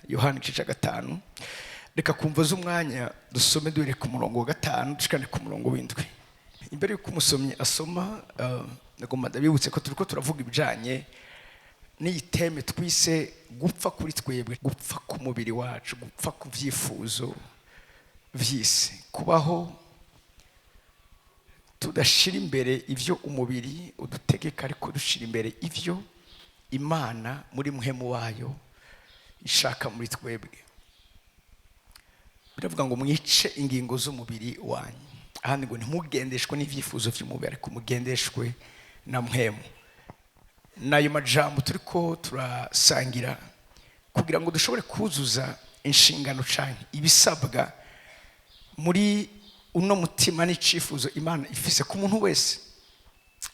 Yohani igice cya 5. Reka kumva z'umwanya dusome duhere ku murongo wa 5 dushikane ku murongo w'7. Imbere y'uko umusomyi asoma, nagomba ndabibutse ko turiko turavuga ibijanye n'iyi thème twise gupfa kuri twebwe, gupfa ku mubiri wacu, gupfa ku byifuzo vy'isi, kubaho tudashira imbere ivyo umubiri udutegeka, ariko dushira imbere ivyo Imana muri Mpwemu wayo ishaka muri twebwe. Biravuga ngo mwice ingingo z'umubiri wanyu, ahandi ngo ntimugendeshwe n'ibyifuzo by'umubiri, ariko mugendeshwe na Mpwemu. N'ayo majambo turiko turasangira kugira ngo dushobore kuzuza inshingano canke ibisabwa muri uno mutima n'icifuzo Imana ifise ku muntu wese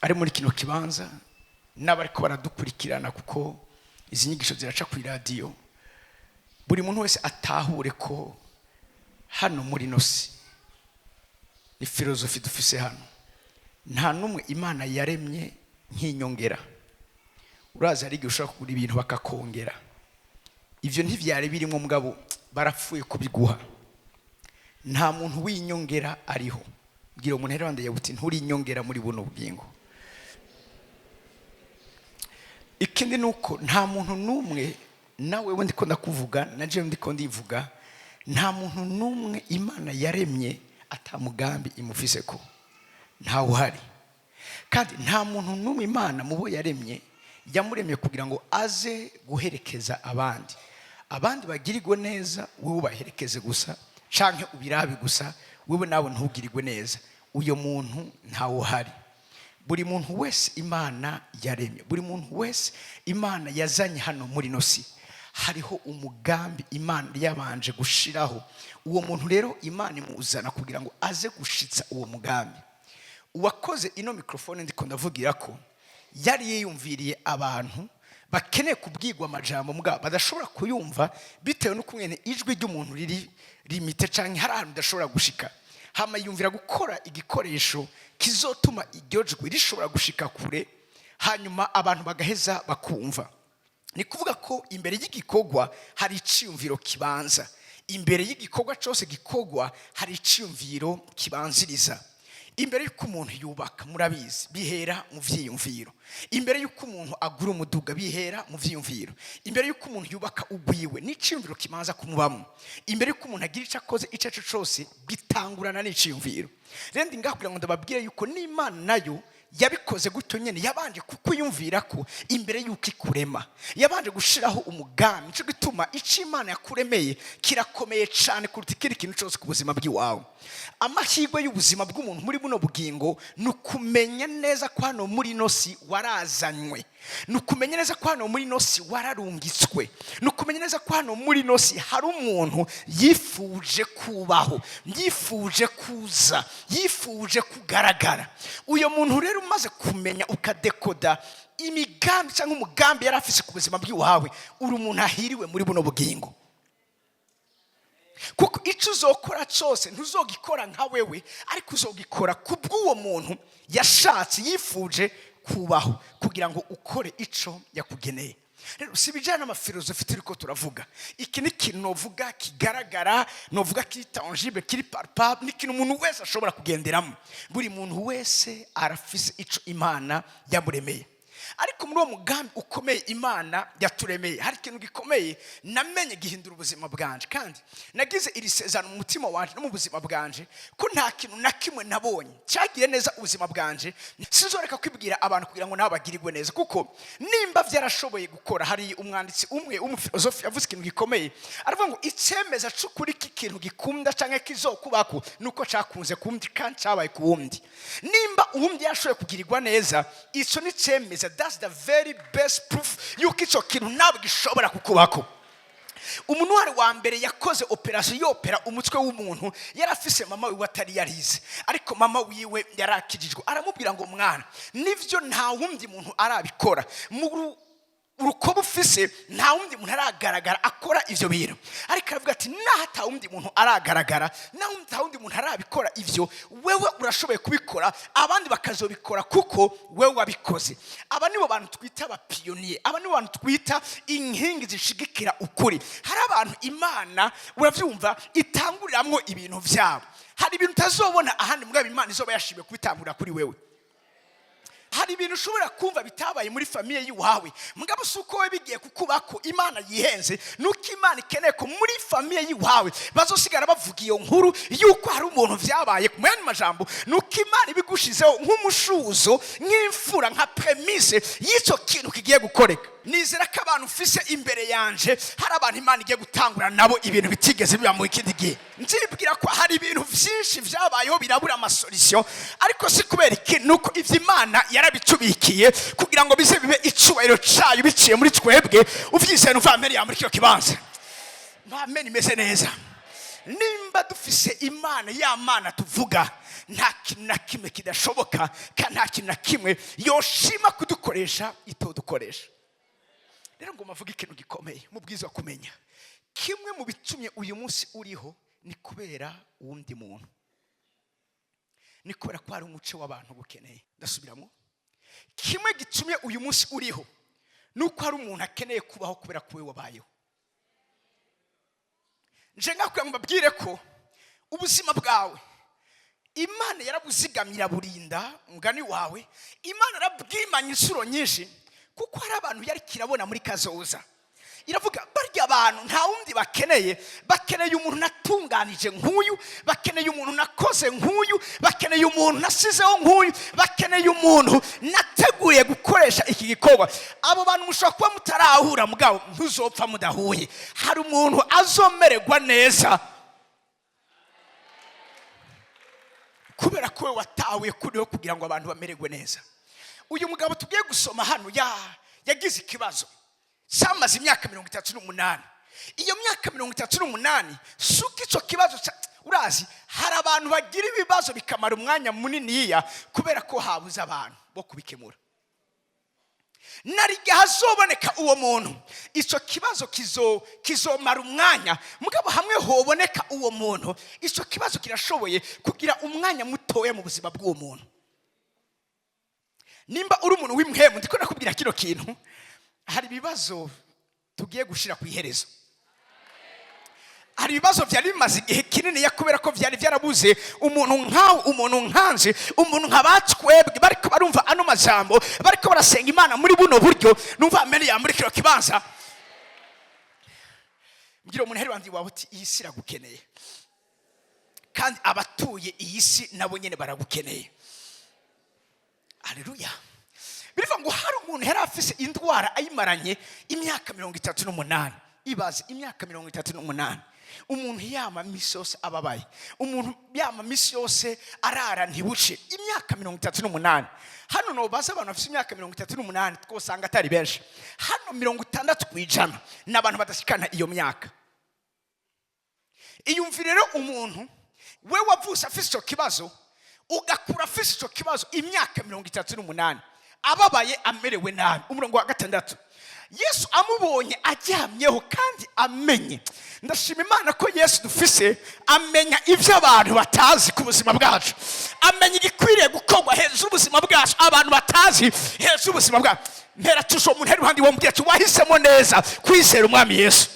ari muri kino kibanza n'abariko baradukurikirana, kuko izi nyigisho ziraca ku iradiyo. Buri muntu wese atahure ko hano muri ino si ni philosophie dufise hano, nta n'umwe Imana yaremye nk'inyongera. Urazi hari igihe ushobora kugura ibintu bakakongera, ibyo ntibyari birimo, mugabo barapfuye kubiguha. Nta muntu w'inyongera ariho. Bwira umuntu rero uti nturi inyongera muri buno bugingo. Ikindi ni uko nta muntu n'umwe, nawe we ndiko ndakuvuga, na jewe ndiko ndivuga, nta muntu n'umwe Imana yaremye atamugambi imufise ko, ntawe uhari. Kandi nta muntu n'umwe Imana mu bo yaremye yamuremye kugira ngo aze guherekeza abandi, abandi bagirirwe neza, wowe ubaherekeze gusa canke ubirabe gusa, wewe nawe ntugirirwe neza. Uyo muntu ntawe uhari. Buri muntu wese Imana yaremye, buri muntu wese Imana yazanye hano muri ino si, hariho umugambi Imana yabanje gushiraho. Uwo muntu rero Imana imuzana kugira ngo aze gushitsa uwo mugambi. Uwakoze ino mikrofone ndiko ndavugira ko yari yiyumviriye abantu bakeneye kubwirwa amajambo mbwa badashobora kuyumva bitewe n'uko ijwi ry'umuntu riri limité canke hari ahantu udashobora gushika. Hama yumvira gukora igikoresho kizotuma iryo jwi rishobora gushika kure, hanyuma abantu bagaheza bakumva. Ni kuvuga ko imbere y'igikorwa hari iciyumviro kibanza. Imbere y'igikorwa cyose gikorwa hari iciyumviro kibanziriza. Imbere y'uko umuntu yubaka, murabizi, bihera mu vyiyumviro. Imbere y'uko umuntu agura umuduga, bihera mu vyiyumviro. Imbere y'uko umuntu yubaka ugwiwe, n'iciyumviro kibanza kumubamo. Imbere y'uko umuntu agira icyo akoze icyo ari cyo cyose, bitangurana n'iciyumviro. Rero ndi ngaha kugira ngo ndababwire yuko n'Imana nayo yabikoze gutyo nyine. Yabanje kukwiyumvira ko imbere y'uko ikurema yabanje gushiraho umugambi. Nicyo gituma icyo Imana yakuremeye kirakomeye cyane kuruta ikindi kintu cyose ku buzima bw'iwawe. Amahirwe y'ubuzima bw'umuntu muri buno bugingo ni ukumenya neza ko hano muri ino si warazanywe, ni ukumenya neza ko hano muri ino si wararungitswe, ni ukumenya neza ko hano muri ino si hari umuntu yifuje kubaho, yifuje kuza, yifuje kugaragara. Uyo muntu rero umaze kumenya ukadekoda imigambi cyangwa umugambi yari afise ku buzima bw'iwawe, uri umuntu ahiriwe muri buno bugingo, kuko icyo uzokora cyose ntuzogikora nka wewe, ariko uzogikora ku bw'uwo muntu yashatse, yifuje kubaho kugira ngo ukore icyo yakugeneye. Rero si ibijyanye n'ama philosophie turi ko turavuga. Iki ni ikintu novuga kigaragara, novuga kiri tangible, kiri palpable, ni ikintu umuntu wese ashobora kugenderamo. Buri muntu wese arafise icyo Imana yamuremeye. Ariko muri uwo mugambi ukomeye Imana yaturemeye, hari ikintu gikomeye namenye gihindura ubuzima bwanje. Kandi nagize iri sezerano mu mutima wanje no mu buzima bwanje ko nta kintu na kimwe nabonye cyagiye neza ubuzima bwanje sinzoreka kwibwira abantu kugira ngo nabo bagirirwe neza, kuko nimba byarashoboye gukora. Hari umwanditsi umwe w'umufilozofi yavuze ikintu gikomeye, aravuga ngo icyemeza c'ukuri k'ikintu gikunda cyangwa kizokubako ni uko cyakunze kundi kandi cyabaye ku wundi. Nimba uwundi yashoboye kugirirwa neza, icyo ni cyemeza, that's the very best proof yuko icyo kintu nawe gishobora kukubako. Umuntu wa mbere yakoze opération yopera umutwe w'umuntu yari afise mama wiwe atari yarize, ariko mama wiwe yarakijijwe. Aramubwira ngo mwana, nivyo nta wundi muntu arabikora mu Urukoba ufise, nta wundi muntu aragaragara akora ivyo bintu. Ariko aravuga ati: "Naho ata wundi muntu aragaragara, naho ata wundi muntu arabikora ivyo, wewe urashoboye kubikora, abandi bakazobikora kuko wewe wabikoze." Aba nibo bantu twita aba pionniers, aba nibo bantu twita inkingi zishigikira ukuri. Hari abantu Imana, uravyumva, itanguriramwo ibintu vyabo. Hari ibintu utazobona ahandi, mugabo Imana izoba yashimye kubitangurira kuri wewe. Hari ibintu ushobora kumva bitabaye muri famille y'iwawe, mugabo si uko we bigiye kukubako Imana yihenze, nuko Imana ikeneye ko muri famille y'iwawe bazosigara bavuga iyo nkuru yuko hari umuntu vyabaye. Mu yandi majambo, nuko Imana ibigushizeho nk'umushuzo, nk'imfura, nka prémices y'icyo kintu kigiye gukoreka. Nizera ko abantu ufise imbere yanje, hari abantu Imana igiye gutangura nabo ibintu bitigeze biba mu kindi gihe. Nzibwira ko hari ibintu vyinshi vyabayeho birabura ama solutions, ariko si kubera iki, nuko ivyo Imana yarabitubikiye kugira ngo bize bibe icubahiro cayo biciye muri twebwe. Uvyizeye, numva amen ya muri kino kibanza. Amen imeze neza. Nimba dufise Imana, ya Mana tuvuga, nta kintu na kimwe kidashoboka, kandi nta kintu na kimwe yoshima kudukoresha itodukoresha. Rero ngo mavuge ikintu gikomeye mu bwiza kumenya: kimwe mu bitumye uyu munsi uriho ni kubera uwundi muntu, ni kubera ko hari umuco w'abantu gukeneye. Ndasubiramo: kimwe gitumye uyu munsi uriho ni uko hari umuntu akeneye kubaho kubera ko we wabayeho. Nje ngakubwira ngo mbabwire ko ubuzima bwawe Imana yarabuzigamye, iraburinda. Umugani wawe Imana yarabwimanye inshuro nyinshi, kuko hari abantu yari kirabona muri kazoza. Iravuga: "Barya abantu nta wundi bakeneye, bakeneye umuntu natunganije nk'uyu, bakeneye umuntu nakoze nk'uyu, bakeneye umuntu nasizeho nk'uyu, bakeneye umuntu nateguye gukoresha iki gikorwa." Abo bantu mushobora kuba mutarahura, mugabo ntuzopfa mudahuye. Hari umuntu azomererwa neza kubera ko we watawe kuriho kugira ngo abantu bamererwe neza. Uyu mugabo tugiye gusoma hano yagize ikibazo cyamaze imyaka 38. Iyo myaka 38, suko icyo kibazo urazi, hari abantu bagira ibibazo bikamara umwanya muniniya kubera ko habuze abantu bo kubikemura. Nari igihe hazoboneka uwo muntu, icyo kibazo kizomara umwanya, mugabo hamwe hoboneka uwo muntu, icyo kibazo kirashoboye kugira umwanya mutoya mu buzima bw'uwo muntu. Nimba uri umuntu w'impwemu, ndiko nakubwira kino kintu: hari ibibazo tugiye gushira ku iherezo. Hari ibibazo byari bimaze igihe kinini kubera ko byari byarabuze umuntu nkawe, umuntu nkanje, umuntu nka batwebwe bariko barumva ano majambo, bariko barasenga Imana muri buno buryo. Numva amen ya muri kino kibanza. Mbwira umuntu heri wandi wawe uti: "Iyi si iragukeneye, kandi abatuye iyi si nabo nyine baragukeneye." Haleluya! Birivuga ngo hari umuntu yari afise indwara ayimaranye imyaka 38. Ibaze, imyaka 38, umuntu yama misi yose ababaye, umuntu yama misi yose arara ntibuce, imyaka 38. Hano nobaza abantu bafite imyaka 38, twosanga atari benshi hano. 60% ni abantu badashikana iyo myaka. Iyumvire rero umuntu we wavutse afite icyo kibazo, ugakura afite icyo kibazo, imyaka 38 ababaye, amerewe nabi. Umurongo wa 6: Yesu amubonye aryamyeho kandi amenye. Ndashima Imana ko Yesu dufise amenya ibyo abantu batazi ku buzima bwacu, amenya igikwiriye gukorwa hejuru y'ubuzima bwacu abantu batazi hejuru y'ubuzima bwacu. Mpera tusho umuntu ari iruhande wamubwira ati: "Wahisemo neza kwizera Umwami Yesu,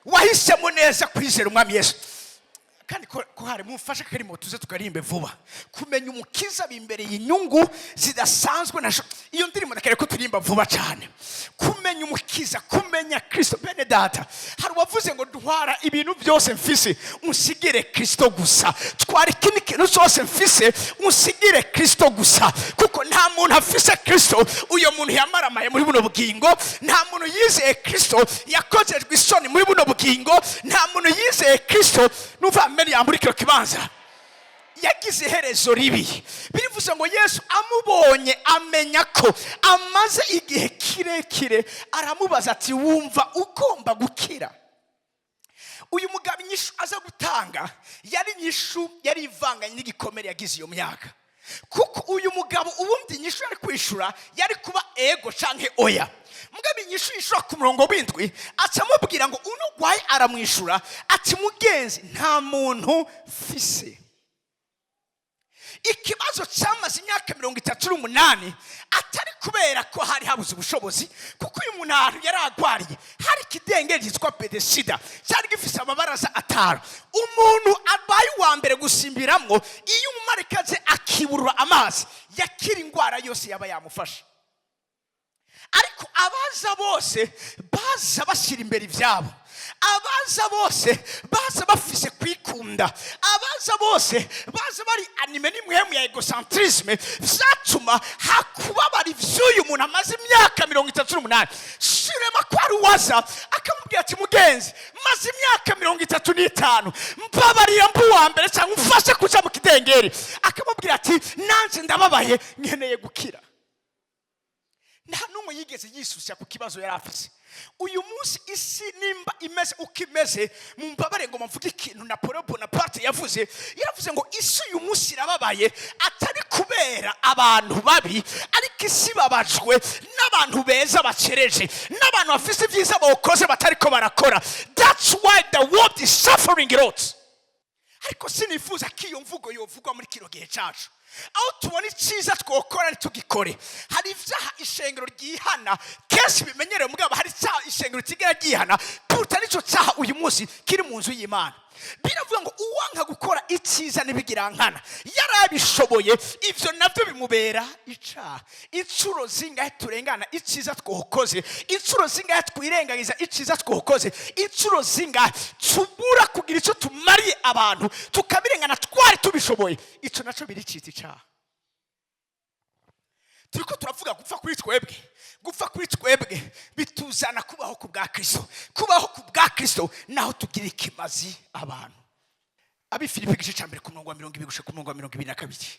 wahisemo neza kwizera Umwami Yesu." Kandi ko hari mumfashe karimo tuze tukarimbe vuba. Kumenya Umukiza bimbereye inyungu zidasanzwe. Na iyo ndirimbo ndakere ko turimba vuba cyane. Kumenya Umukiza, kumenya Kristo, bene data, hari uwavuze ngo: "Ntwara ibintu byose mfise, unsigire Kristo gusa. Twara ikindi kintu cyose mfise, unsigire Kristo gusa." Kuko nta muntu afise Kristo uyo muntu yamaramaye muri buno bugingo. Nta muntu yizeye Kristo yakozejwe isoni muri buno bugingo. Nta muntu yizeye Kristo, numva amen muri kino kibanza, yagize iherezo ribi. Birivuze ngo Yesu amubonye amenya ko amaze igihe kirekire, aramubaza ati: "Wumva ugomba gukira?" Uyu mugabo inyishu aza gutanga yari inyishu yari ivanganye n'igikomere yagize iyo myaka. Kuko uyu mugabo ubundi inyishu yari kwishura yari kuba ego canke oya. Mugabo inyishu yishura ku murongo w'indwi, aca amubwira ngo uno gwaye aramwishura ati: "Mugenzi, nta muntu mfise." Ikibazo cyamaze imyaka 38, atari kubera ko hari habuze ubushobozi, kuko uyu muntu ahantu yari agwariye hari ikidengeri cyitwa Bedesida, cyari gifise amabaraza atanu. Umuntu abaye uwa mbere gusimbiramwo, iyo umumarikaze akiburura amazi, yakira indwara yose yaba yamufashe. Ariko abaza bose baza bashyira imbere ibyabo, abaza bose baza bafise kwikunda, abaza bose baza bari animés n'impwemu ya égocentrisme. Vyatuma hakubabara ivy'uyu muntu amaze imyaka 38. Shirema ko ari uwaza akamubwira ati: "Mugenzi, maze imyaka 35, mbabarira mba uwa mbere cyangwa umfashe kuja mu kidengeri." Akamubwira ati: "Nanje ndababaye, nkeneye gukira." Nta n'umwe yigeze yisusya ku kibazo yari afise. Uyu munsi isi nimba imeze uko imeze, mumbabare ngo mvuge ikintu Napoleon Bonaparte yavuze. Yaravuze ngo isi uyu munsi irababaye, atari kubera abantu babi, ariko isi ibabajwe n'abantu beza bacereje, n'abantu bafise ibyiza bawukoze batariko barakora. That's why the world is suffering a lot. Ariko sinifuza ko iyo mvugo yovugwa muri kino gihe cyacu, aho tubona icyiza twokora ntitugikore. Hari ibyaha ishengero ryihana kenshi bimenyerewe, mugabo hari icyaha ishengero ritigera ryihana kuruta n'icyo cyaha uyu munsi kiri mu nzu y'Imana. Biravuga ngo uwanka gukora icyiza ntibigirankana yarabishoboye, ibyo nabyo bimubera icaha. Inshuro zingahe turengana icyiza twokoze? Inshuro zingahe twirengagiza icyiza twokoze? Inshuro zingahe tubura kugira icyo tumariye abantu, tukabirengana twari tubishoboye? Icyo nacyo biricitse icaha. Turiko turavuga gupfa kuri twebwe. Gupfa kuri twebwe bituzana kubaho ku bwa Kristo. Kubaho ku bwa Kristo naho tugira ikimazi abantu. Abi Filipi igice cya mbere, ku murongo wa 20 gushika ku murongo wa 22.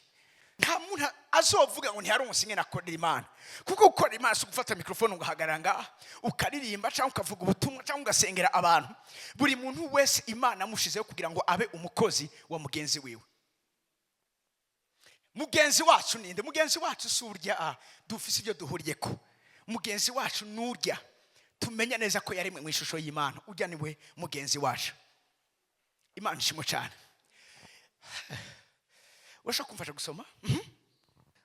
Nta muntu azovuga ngo ntiyaronse ingene akorera Imana, kuko gukorera Imana si ugufata mikorofone ugahagarara ngaha ukaririmba, cyangwa ukavuga ubutumwa, cyangwa ugasengera abantu. Buri muntu wese Imana amushizeho kugira ngo abe umukozi wa mugenzi wiwe. Mugenzi wacu ninde? Mugenzi wacu si urya dufise ibyo duhuriye ko. Mugenzi wacu nurya tumenya neza ko yaremwe mu ishusho y'Imana. Urya niwe mugenzi wacu. Imana ishimwe cyane. Urashobora kumfasha gusoma?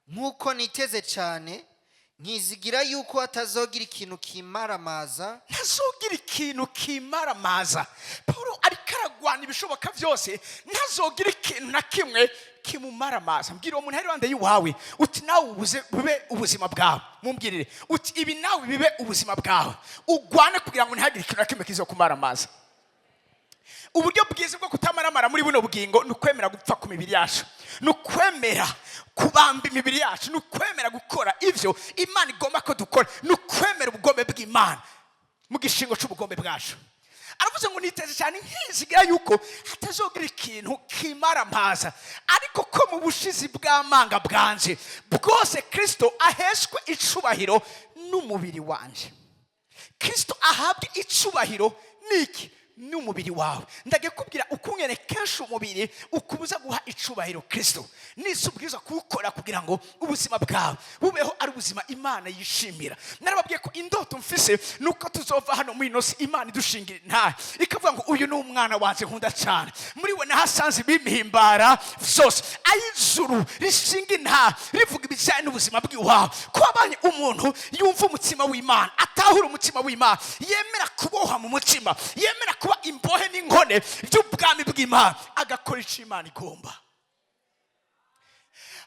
Nk'uko niteze cyane, nkizigira yuko hatazogira ikintu kimaramaza. Ntazogira ikintu kimaramaza. Paul ariko aragwana ibishoboka byose, ntazogira ikintu na kimwe kimumaramaza. Mbwira uwo muntu ari iruhande y'iwawe uti: "Nawe ubuze bube ubuzima bwawe." Mumbwirire uti: "Ibi nawe bibe ubuzima bwawe, ugwane kugira ngo ntihagire ikintu na kimwe kizokumaramaza." Uburyo bwiza bwo kutamaramara muri buno bugingo ni ukwemera gupfa ku mibiri yacu, ni ukwemera kubamba imibiri yacu, ni ukwemera gukora ibyo Imana igomba ko dukora, ni ukwemera ubugombe bw'Imana mu gishingo cy'ubugombe bwacu. Aravuze ngo niteze cyane, nkizigira yuko hatazogira ikintu kimaramaza, ariko ko mu bushizi bw'amanga bwanje bwose Kristo aheshwe icubahiro n'umubiri wanje. Kristo ahabwe icubahiro niki? N'umubiri wawe. Ndagiye kubwira ukungene kenshi umubiri ukubuza guha icubahiro Kristo. Nisi ubwiza kuwukora kugira ngo ubuzima bwawe bubeho ari ubuzima Imana yishimira. Narababwiye ko indoto mfise nuko tuzova hano muri ino si Imana idushingira intahe, ikavuga ngo: "Uyu ni umwana wanjye nkunda cyane, muri we nahasanze ibimpimbara vyose." Ay'ijuru rishinga intahe rivuga ibijyanye n'ubuzima bw'iwawe, ko wabanye umuntu yumva umutima w'Imana, atahura umutima w'Imana, yemera kuboha mu mutima, yemera kuba imbohe n'inkone by'ubwami bw'Imana, agakora icyo Imana igomba.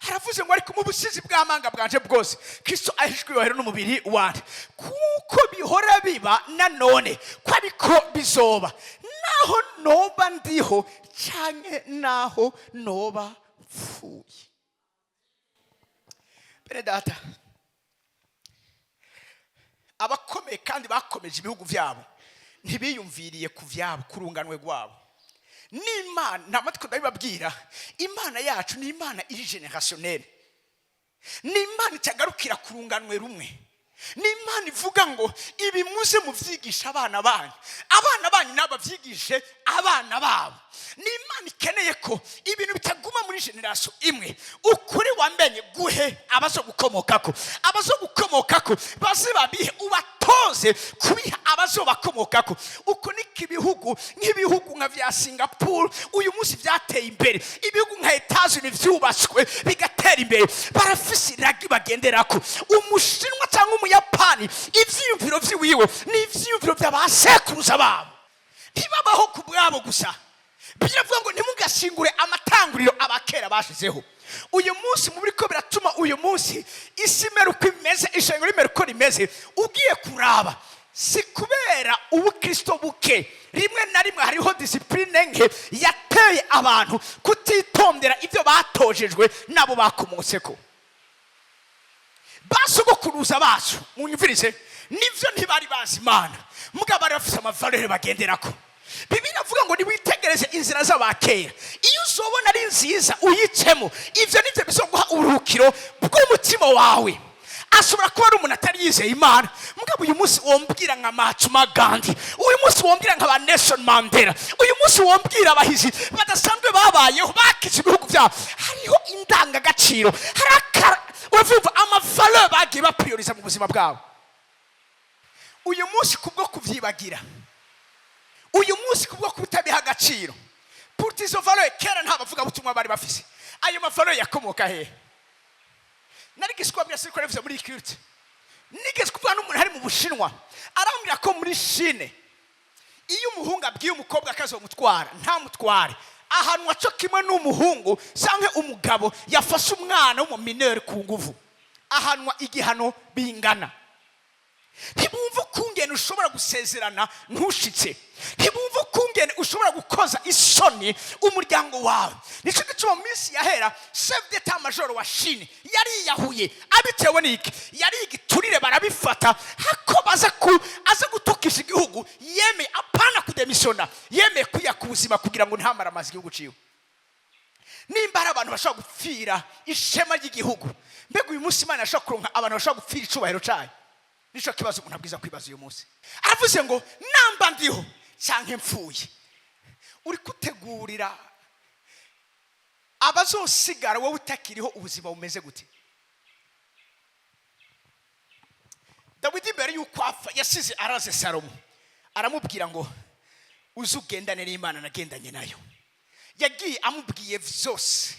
Haravuze ngo ariko mu busizi bw'amanga bwanje bwose Kristo ahishwe iyohero n'umubiri wanje, kuko bihora biba nanone ko ariko bizoba, naho noba ndiho canke naho noba mfuye. Bene data, abakomeye kandi bakomeje ibihugu byabo ntibiyumviriye ku byabo, ku runganwe rwabo n'Imana. Nta matwi, ndabibabwira. Imana yacu ni Imana iri générationnelle, ni Imana itagarukira ku runganwe rumwe. Ni Imana ivuga ngo ibi muze mubyigishe abana banyu, abana banyu nabo babyigishe abana babo. Ni Imana ikeneye ko ibintu bitaguma muri Génération imwe, ukuri wamenye guhe abazogukomokako, abazogukomokako baze babihe, ubatoze kubiha abazobakomokako. Uko niko ibihugu nk'ibihugu nka vya Singapore uyu munsi vyateye imbere, ibihugu nka Etats-Unis vyubatswe bigatera imbere, barafise iragi bagenderako. Umushinwa cyangwa Umuyapani, ivyiyumviro vyiwiwe ni ivyiyumviro vy'abasekuruza babo, ntibabaho ku bwabo gusa. Biravuga ngo ntimugashingure amatanguriro abakera bashizeho. Uyu munsi mu biriko biratuma uyu munsi isi imera uko imeze, ishengero rimera uko rimeze, ugiye kuraba si kubera ubukristo buke. Rimwe na rimwe hariho discipline nke yateye abantu kutitondera ibyo batojejwe n'abo bakomotseko, basogokuruza bacu. Munyumvirize, nivyo ntibari bazi Imana, mugabo bari bafise ama valeurs bagenderako. Bibiliya avuga ngo niwitegereze inzira z'abakera, iyo uzobona ari nziza uyicemo. Ivyo nivyo bizoguha uburuhukiro bw'umutima wawe. Ashobora kuba ari umuntu atari yizeye Imana, mugabo uyu munsi wombwira nka Mahatma Gandhi, uyu munsi wombwira nka ba Nelson Mandela, uyu munsi wombwira abahizi badasanzwe babayeho bakize ibihugu byabo, hariho indangagaciro, hari akara, uravyumva, ama valeurs bagiye bapriyoriza mu buzima bwabo. Uyu munsi kubwo kuvyibagira, uyu munsi kubwo kutabiha agaciro, pourtant izo valeurs kera nta bavugabutumwa bari bafise. Ayo ma valeurs yakomoka hehe? Narigeze kubabwira, siko nabivuze muri culte, nigeze kuvuga n'umuntu ari mu Bushinwa, arambwira ko muri Chine iyo umuhungu abwiye umukobwa akazomutwara ntamutware, ahanwa cyo kimwe n'umuhungu cyangwa umugabo yafashe umwana w'umu mineur ku nguvu, ahanwa igihano bingana. Ntibumva ukungene ushobora gusezerana ntushitse, ntibumva ukungene ushobora gukoza isoni umuryango wawe. Nicyo gituma mu minsi yahera chef d'état-major wa Chine yariyahuye. Abitewe n'iki? Yari igiturire, barabifata hako baza ku aza gutukisha igihugu. Yemeye apana kudemisiona, yemeye kwiyaka ubuzima kugira ngo ntamare amazi igihugu ciwe. Nimba hari abantu bashobora gupfira ishema ry'igihugu, mbega uyu munsi Imana yashobora kuronka abantu bashobora gupfira icubahiro cayo? Nicyo kibazo umuntu abwiza kwibaza uyu munsi. Aravuze ngo namba ndiho canke mpfuye, uri kutegurira abazosigara wowe utakiriho ubuzima bumeze gute? Dawidi imbere y'uko apfa yasize araze Salomo, aramubwira ngo uze ugendane n'Imana nagendanye nayo. Yagiye amubwiye vyose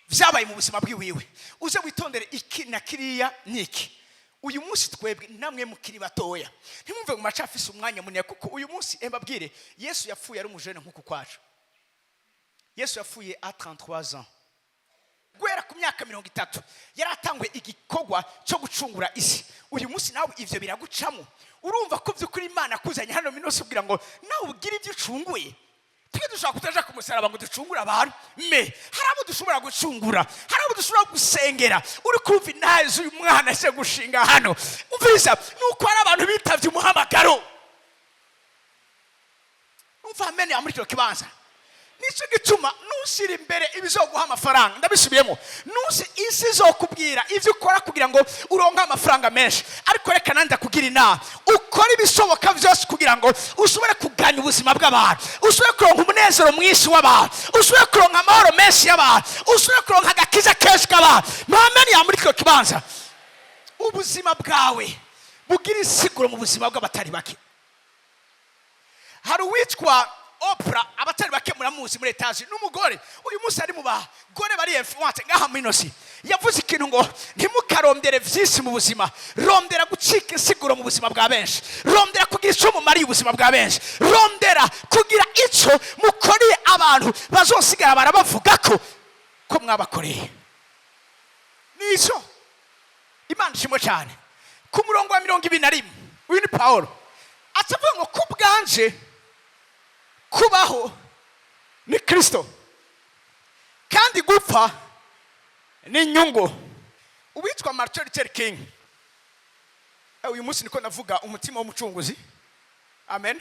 vyabaye mu buzima bwiwiwe, uze witondere iki na kiriya n'iki. Uyu munsi twebwe namwe mukiri batoya, ntimwumve ngo macafise umwanya munini, kuko uyu munsi mbabwire, Yesu yapfuye ari umujene nk'uku kwacu. Yesu yapfuye à 33 ans. Guhera ku myaka 30 yari atanguye igikorwa cyo gucungura isi. Uyu munsi nawe ivyo biragucamo, urumva ko by'ukuri Imana akuzanye hano minsi kugira ngo nawe ugire ibyo ucunguye. Twe dushobora kutaja ku musaraba ngo ducungure abantu, mais hari abo dushobora gucungura, hari abo dushobora gusengera. Uri kumva intahe z'uyu mwana aje gushinga hano? Umviriza, nuko hari abantu bitavye umuhamagaro. Umva amene muri kino kibanza. Nicyo gituma ntushyire imbere ibizoguha amafaranga. Ndabisubiyemo, ntusi isi izokubwira ibyo ukora kugira ngo uronke amafaranga menshi, ariko reka nanjye kugira inama: ukore ibishoboka byose kugira ngo ushobore kuganya ubuzima bw'abantu, ushobore kuronka umunezero mwinshi w'abantu, ushobore kuronka amahoro menshi y'abantu, ushobore kuronka agakiza kenshi k'abantu. Mwameni ya muri kino kibanza. Ubuzima bwawe bugira insiguro mu buzima bw'abatari bake. Hari uwitwa Oprah, abatari bake muramuzi muri etaje, n'umugore uyu munsi ari mu bagore bari influente ngaha muri ino si. Yavuze ikintu ngo ntimukarondere vyinshi mu buzima, rondera gucika insiguro mu buzima bwa benshi, rondera kugira ico mumariye ubuzima bwa benshi, rondera kugira ico mukoreye abantu bazosigara barabavuga ko mwabakoreye. Nico Imana ishimwe cyane. Ku murongo wa 21, uyu ni Paul, acavuga ngo ku bwanje kubaho ni Kristo kandi gupfa ni inyungu. Uwitwa Martin Luther King, uyu munsi niko navuga umutima w'umucunguzi. Amen,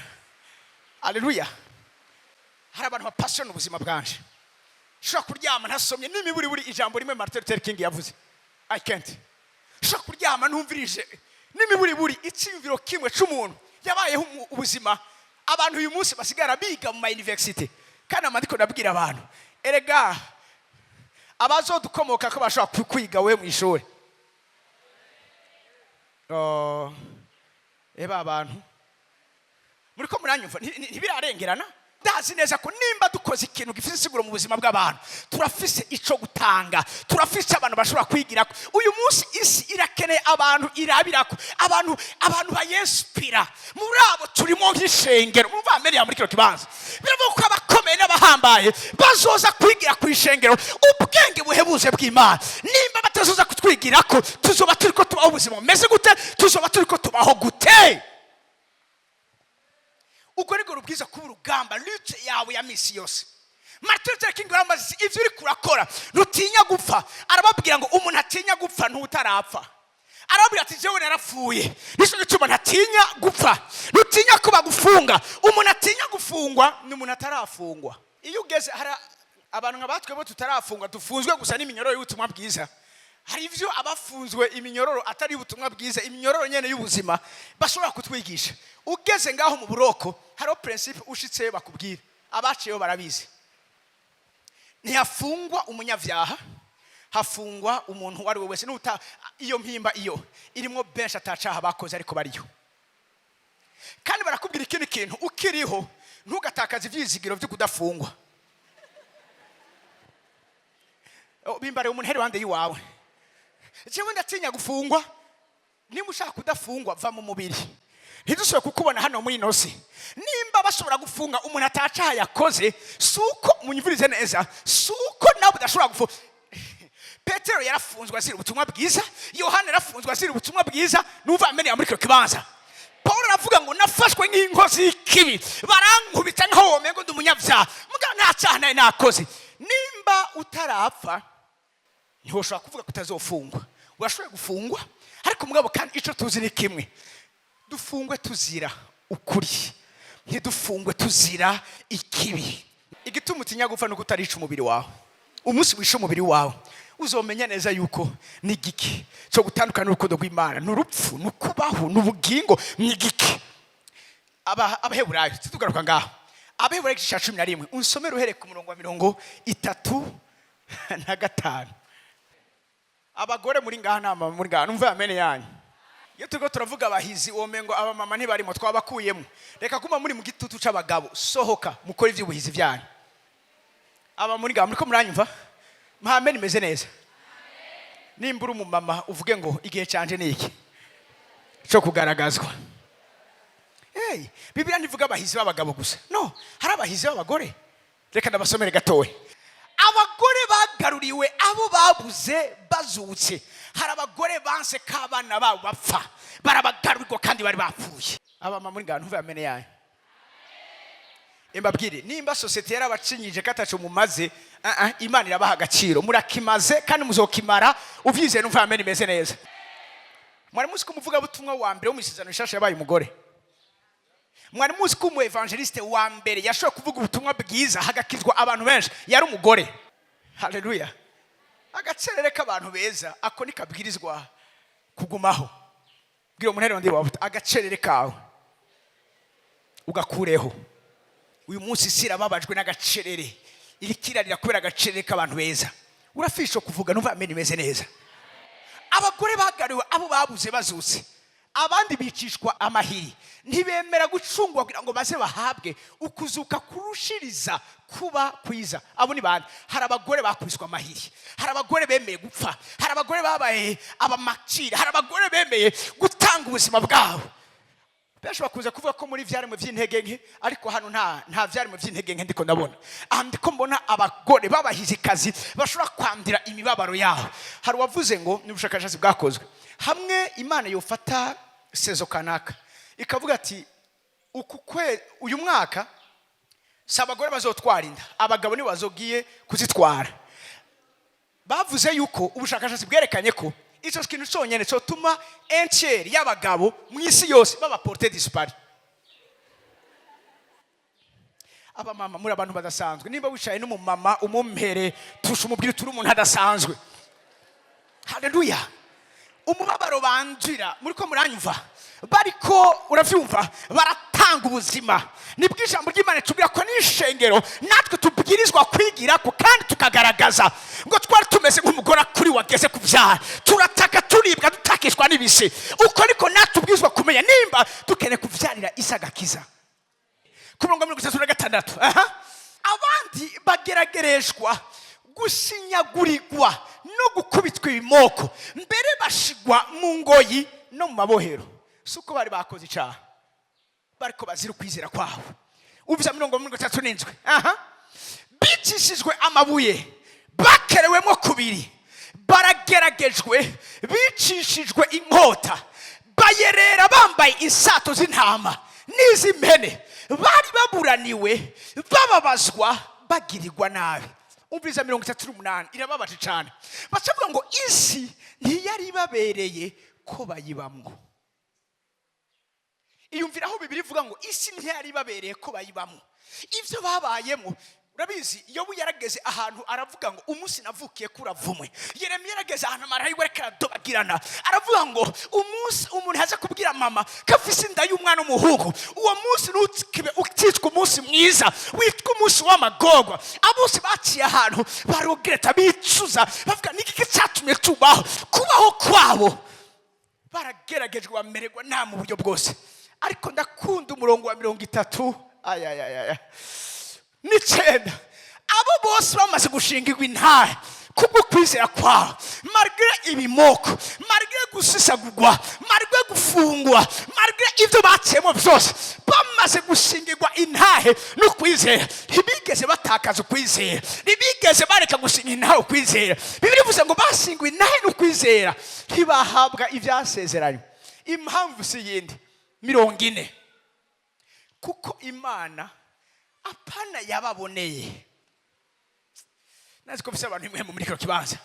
aleluya. Hari abantu bapasiyona ubuzima bwanje. Ushobora kuryama ntasomye n'imiburiburi ijambo rimwe Martin Luther King yavuze? I can't. Ushobora kuryama ntumvirije n'imiburiburi icyiyumviro kimwe c'umuntu yabayeho ubuzima abantu uyu munsi basigara biga mu ma université? Kandi amandiko ndabwira abantu, erega Abazodukomoka ko bashobora kwiga we mu ishuri. Oh, eba abantu muri ko muranyumva, ntibirarengerana. Ndazi neza ko nimba dukoze ikintu gifite insiguro mu buzima bw'abantu, turafise ico gutanga, turafise abantu bashobora kwigirako. Uyu munsi isi irakeneye abantu irabirako, abantu bayespira. Muri abo turimo nk'ishengero. Mumva ameriya muri kino kibanza, biravuga ko abakomeye n'abahambaye bazoza kwigira ku ishengero ubwenge buhebuje bw'Imana. Nimba batazoza kutwigirako, tuzoba turiko tubaho ubuzima bumeze gute? Tuzoba turiko tubaho gute? Ubwo nibwo rubwiza kuba urugamba, lutte yawe ya misi yose. Martin Luther King yaramaze ivyo uriko urakora, ntutinya gupfa. Arababwira ngo umuntu atinya gupfa ntutarapfa. Arababwira ati: "Jewe narapfuye, nico gituma ntatinya gupfa." Ntutinya ko bagufunga. Umuntu atinya gufungwa ni umuntu atarafungwa. Iyo ugeze hari abantu nka batwe bo tutarafungwa, dufunzwe gusa n'iminyororo y'ubutumwa bwiza. Hari ivyo abafunzwe iminyororo atari ubutumwa bwiza, iminyororo nyene y'ubuzima, bashobora kutwigisha. Ugeze ngaho mu buroko, hariho principe ushitseyo bakubwira, abaciyeyo barabizi: ntihafungwa umunyavyaha, hafungwa umuntu uwo ari we wese. Nuta iyo mpimba iyo irimwo benshi atacaha bakoze, ariko bariyo. Kandi barakubwira ikindi kintu: ukiriho ntugatakaze ivyizigiro vyo kudafungwa. Oh, bimbare umuntu iruhande y'iwawe: "Jewe ndatinya gufungwa." Niba ushaka kudafungwa, va mu mubiri, ntidusubire kukubona hano muri ino si. Nimba bashobora gufunga umuntu atacaha yakoze, si uko munyumvirize neza, si uko nawe udashobora gufunga. Petero yarafunzwe azira ubutumwa bwiza, Yohana yarafunzwe azira ubutumwa bwiza. Numva ameneye muri kino kibanza, Paul aravuga ngo: "Nafashwe nk'inkozi y'ikibi, barankubita nkaho womengo ndi umunyabyaha, mugabo nta cyaha nari nakoze." Nimba utarapfa, ntiwoshobora kuvuga ko utazofungwa. Urashoboye gufungwa, ariko mugabo kandi icyo tuzi ni kimwe: dufungwe tuzira ukuri, ntidufungwe tuzira ikibi. Igituma utinya gupfa nuko utarica umubiri wawe. Umunsi wishe umubiri wawe, uzomenya neza yuko ni igiki cyo gutandukana n'urukundo rw'Imana? Ni urupfu, ni ukubaho, ni ubugingo, ni igiki? Abaheburayo, tugaruka ngaho, Abaheburayo igice cya 11, unsomere uhereye ku murongo wa 35. Abagore muri ngaha nama muri ngaha, numva amene yanyu. Iyo turiko turavuga abahizi, womengo abamama ntibarimo, twabakuyemo. Reka kuma muri mu gitutu c'abagabo, sohoka mukore ivy'ubuhizi byanyu. Aba muri ngaha, muriko muranyumva? Mpame nimeze neza. Nimba uri umumama, uvuge ngo: "Igihe canje ni iki cyo kugaragazwa." Hey, Bibiliya ntivuga abahizi b'abagabo gusa, no hari abahizi b'abagore. Reka ndabasomere gatoya. Abagore bagaruriwe abo babuze bazutse. Hari abagore banse ko abana babo bapfa, barabagarurirwa kandi bari bapfuye. Abama muri ngaha, ntuve amene yayo. Mbabwire, nimba sosiyete yarabacinyije ko ataco mumaze, ah, ah, Imana irabaha agaciro. Murakimaze kandi muzokimara. Uvyizeye, numva amene imeze neza. Mwari muzi ko umuvugabutumwa wa mbere wo mu Isezerano Rishasha yabaye umugore? Mwari muzi ko umu évangéliste wa mbere yashoboye kuvuga ubutumwa bwiza hagakizwa abantu benshi yari umugore? Haleluya! Agacerere k'abantu beza, ako nikabwirizwa kugumaho. Bwira umuntu ndi wawe: "Agacerere kawe ugakureho." Uyu munsi isi irababajwe n'agacerere, iriko irarira kubera agacerere k'abantu beza. Urafisha kuvuga, numva amene imeze neza. Abagore bagariwe abo babuze bazutse. Abandi bicishwa amahiri, ntibemera gucungwa kugira ngo baze bahabwe ukuzuka kurushiriza kuba kwiza. Abo ni bande? Hari abagore bakubiswe amahiri, hari abagore bemeye gupfa, hari abagore babaye abamakira, hari abagore bemeye gutanga ubuzima bwabo. Benshi bakunze kuvuga ko muri vyaremwe vy'intege nke, ariko hano nta vyaremwe vy'intege nke ndiko ndabona. Aha ndiko mbona abagore b'abahizikazi bashobora kwandira imibabaro yabo. Hari uwavuze ngo ni ubushakashatsi bwakozwe hamwe, Imana yofata saison kanaka ikavuga ati: "Uku kwe uyu mwaka si abagore bazotwara inda, abagabo nibo bazogiye kuzitwara." Bavuze yuko ubushakashatsi bwerekanye ko icyo kintu cyonyine cyotuma un tiers y'abagabo mu isi yose baba portés disparus. Abamama muri abantu badasanzwe. Nimba wicaye n'umumama, umumpere tusha, umubwire turi umuntu adasanzwe. Haleluya! Umubabaro bandira, muri ko muranyumva? Bariko uravyumva, baratanga. Gutanga ubuzima. Nibwo ijambo ry'Imana tubwira ko n'ishengero natwe tubwirizwa kwigira ko kandi tukagaragaza ngo twari tumeze nk'umugore kuri wageze kubyara, turataka, turibwa, dutakishwa n'ibise. Uko niko natwe tubwirizwa kumenya nimba dukeneye kubyarira isi agakiza. Ku murongo wa 36, aha, abandi bageragereshwa gushinyagurirwa no gukubitwa ibimoko, mbere bashigwa mu ngoyi no mu mabohero. Si uko bari bakoze icyaha, bariko bazira ukwizera kwabo. Uvuze 37, aha, bicishijwe amabuye, bakerewemo kubiri, barageragejwe, bicishijwe inkota, bayerera bambaye insato z'intama n'iz'impene, bari baburaniwe, bababazwa, bagirirwa nabi. Umviriza 38, irababaje cyane. Bacavuga ngo isi ntiyari ibabereye ko bayibamwo. Iyumvira aho Bibiri ivuga ngo isi ntiyari ibabereye ko bayibamo. Ibyo babayemo urabizi. Yobu yarageze ahantu aravuga ngo umunsi navukiye ko uravumwe. Yeremiya yarageze ahantu amarayika ariko aradobagirana, aravuga ngo umunsi umuntu aza kubwira mama ko afise inda y'umwana w'umuhungu, uwo munsi ntukibe ukitwa umunsi mwiza, witwa umunsi w'amagorwa. Abose baciye ahantu barogereta, bicuza, bavuga ni iki cyatumye tubaho? Kubaho kwabo barageragejwe, bamererwa nta mu buryo bwose. Ariko ndakunda umurongo wa 39 abo bose bamaze gushingirwa intare kubwo kwizera kwawe, malgré ibimoko, malgré gusisagurwa, malgré gufungwa, malgré ibyo baciyemo byose, bamaze gushingirwa intahe no kwizera, ntibigeze batakaza ukwizera, ntibigeze bareka gushinga intahe ukwizera. Bibiliya ivuze ngo bashinguwe intahe no kwizera, ntibahabwa ibyasezeranywe. Impamvu si yindi, 40, kuko Imana apana yababoneye. Nazi ko mfise abantu imwe muri kino kibanza.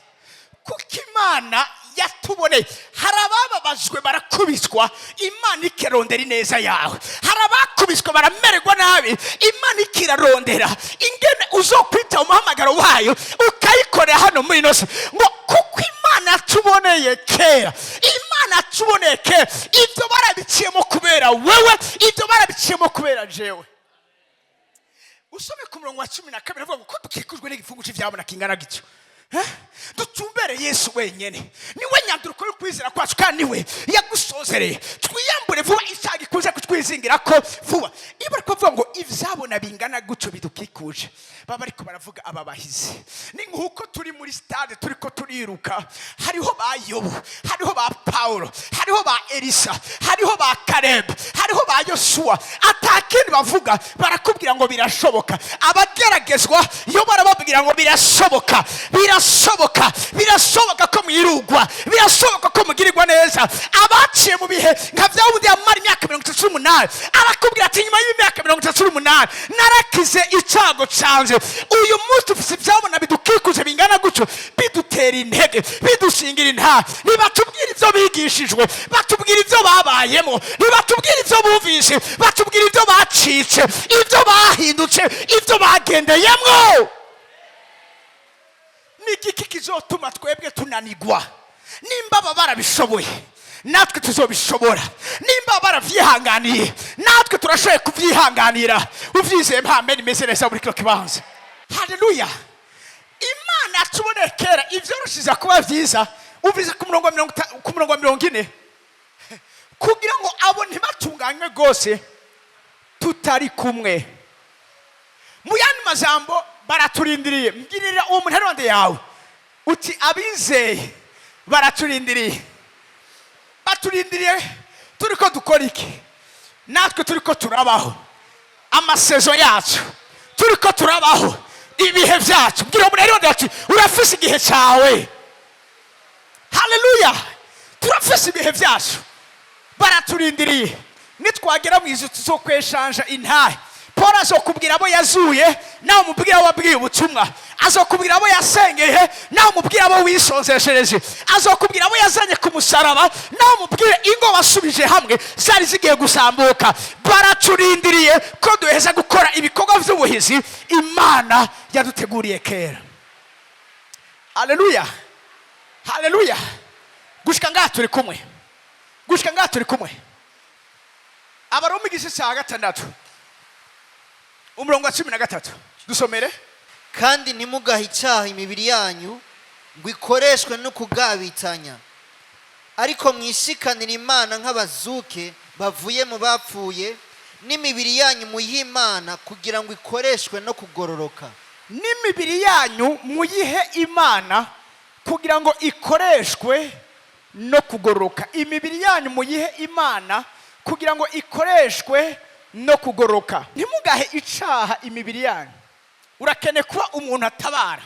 Kuko Imana yatuboneye. Hari abababajwe, barakubiswa, Imana ikirondera ineza yawe. Hari abakubiswe, baramererwa nabi, Imana ikirarondera ingene uzokwita umuhamagaro wayo ukayikorera hano muri ino si. Ngo kuko Imana yatuboneye kera, Imana yatuboneye kera. Ibyo barabiciyemo kubera wewe, ibyo barabiciyemo kubera jewe. Usome ku murongo wa 12, avuga ngo ko dukikujwe n'igifungu cy'ibyabona kingana gityo, Eh? Dutumbere Yesu wenyine, niwe nyanduruko yo kwizera kwacu kandi niwe yagusozereye. Twiyambure vuba icyaha gikunze kutwizingira ko vuba. Iyo bari kuvuga ngo ibyabona bingana gutyo bidukikuje, baba ariko baravuga aba bahizi. Ni nk'uko turi muri stade, turi ko turiruka, hariho ba Yobu, hariho ba Pawulo, hariho ba Elisa, hariho ba Karebu, hariho ba Yosuwa. Atakindi bavuga, barakubwira ngo birashoboka. Abageragezwa iyo barababwira ngo birashoboka, birashoboka, birashoboka ko mwirugwa, birashoboka ko mugirirwa neza. Abaciye mu bihe nka bya wundi yamara imyaka 38, arakubwira ati nyuma y'imyaka 38 narakize icyago canje. Uyu munsi dufite ibyabona bidukikuje bingana gutyo, bidutera intege, bidushingira intare. Ntibatubwira ibyo bigishijwe, batubwira ibyo babayemo. Ntibatubwira ibyo bumvise, batubwira ibyo bacitse, ibyo bahindutse, ibyo bagendeyemo. Ni igiki kizotuma twebwe tunanigwa? Nimba aba barabishoboye, natwe tuzobishobora. Nimba baravyihanganiye, natwe turashoboye kuvyihanganira. Uvyizeye, mpambe nimeze neza muri kino kibanza. Haleluya! Imana yatuboneye kera ivyoroshiza kuba vyiza. Umviriza ku murongo wa 40: kugira ngo abo ntibatunganywe rwose tutari kumwe. Mu yandi majambo, baraturindiriye. Mbwirira uwo muntu ari yawe uti abizeye baraturindiriye. Baturindiriye turi ko dukora iki? Natwe turi ko turabaho amasezo yacu, turi ko turabaho ibihe byacu. Mbwira uwo muntu ari ati urafise igihe cyawe. Haleluya! Turafise ibihe byacu, baraturindiriye. Nitwagera mu ijuru tuzokweshanja intahe. Paul azokubwira abo yazuye, nawe umubwira abo wabwiye ubutumwa. Azokubwira abo yasengeye, nawe umubwira abo wisonzeshereje. Azokubwira abo yazanye ku musaraba, nawe umubwire ingo wasubije hamwe zari zigiye gusambuka. Baraturindiriye ko duheza gukora ibikorwa by'ubuhizi Imana yaduteguriye kera. Haleluya, haleluya! Gushika ngaha turi kumwe? Gushika ngaha turi kumwe? Abaroma igice cya 6, umurongo wa 13, dusomere. Kandi ntimugahe icyaha imibiri yanyu ngo ikoreshwe no kugabitanya, ariko mwishikanire Imana nk'abazuke bavuye mu bapfuye, n'imibiri yanyu muyihe Imana kugira ngo ikoreshwe no kugororoka. N'imibiri yanyu muyihe Imana kugira ngo ikoreshwe no kugororoka. Imibiri yanyu muyihe Imana kugira ngo ikoreshwe no kugororoka. Ntimugahe icaha imibiri yanyu. Urakeneye kuba umuntu atabara,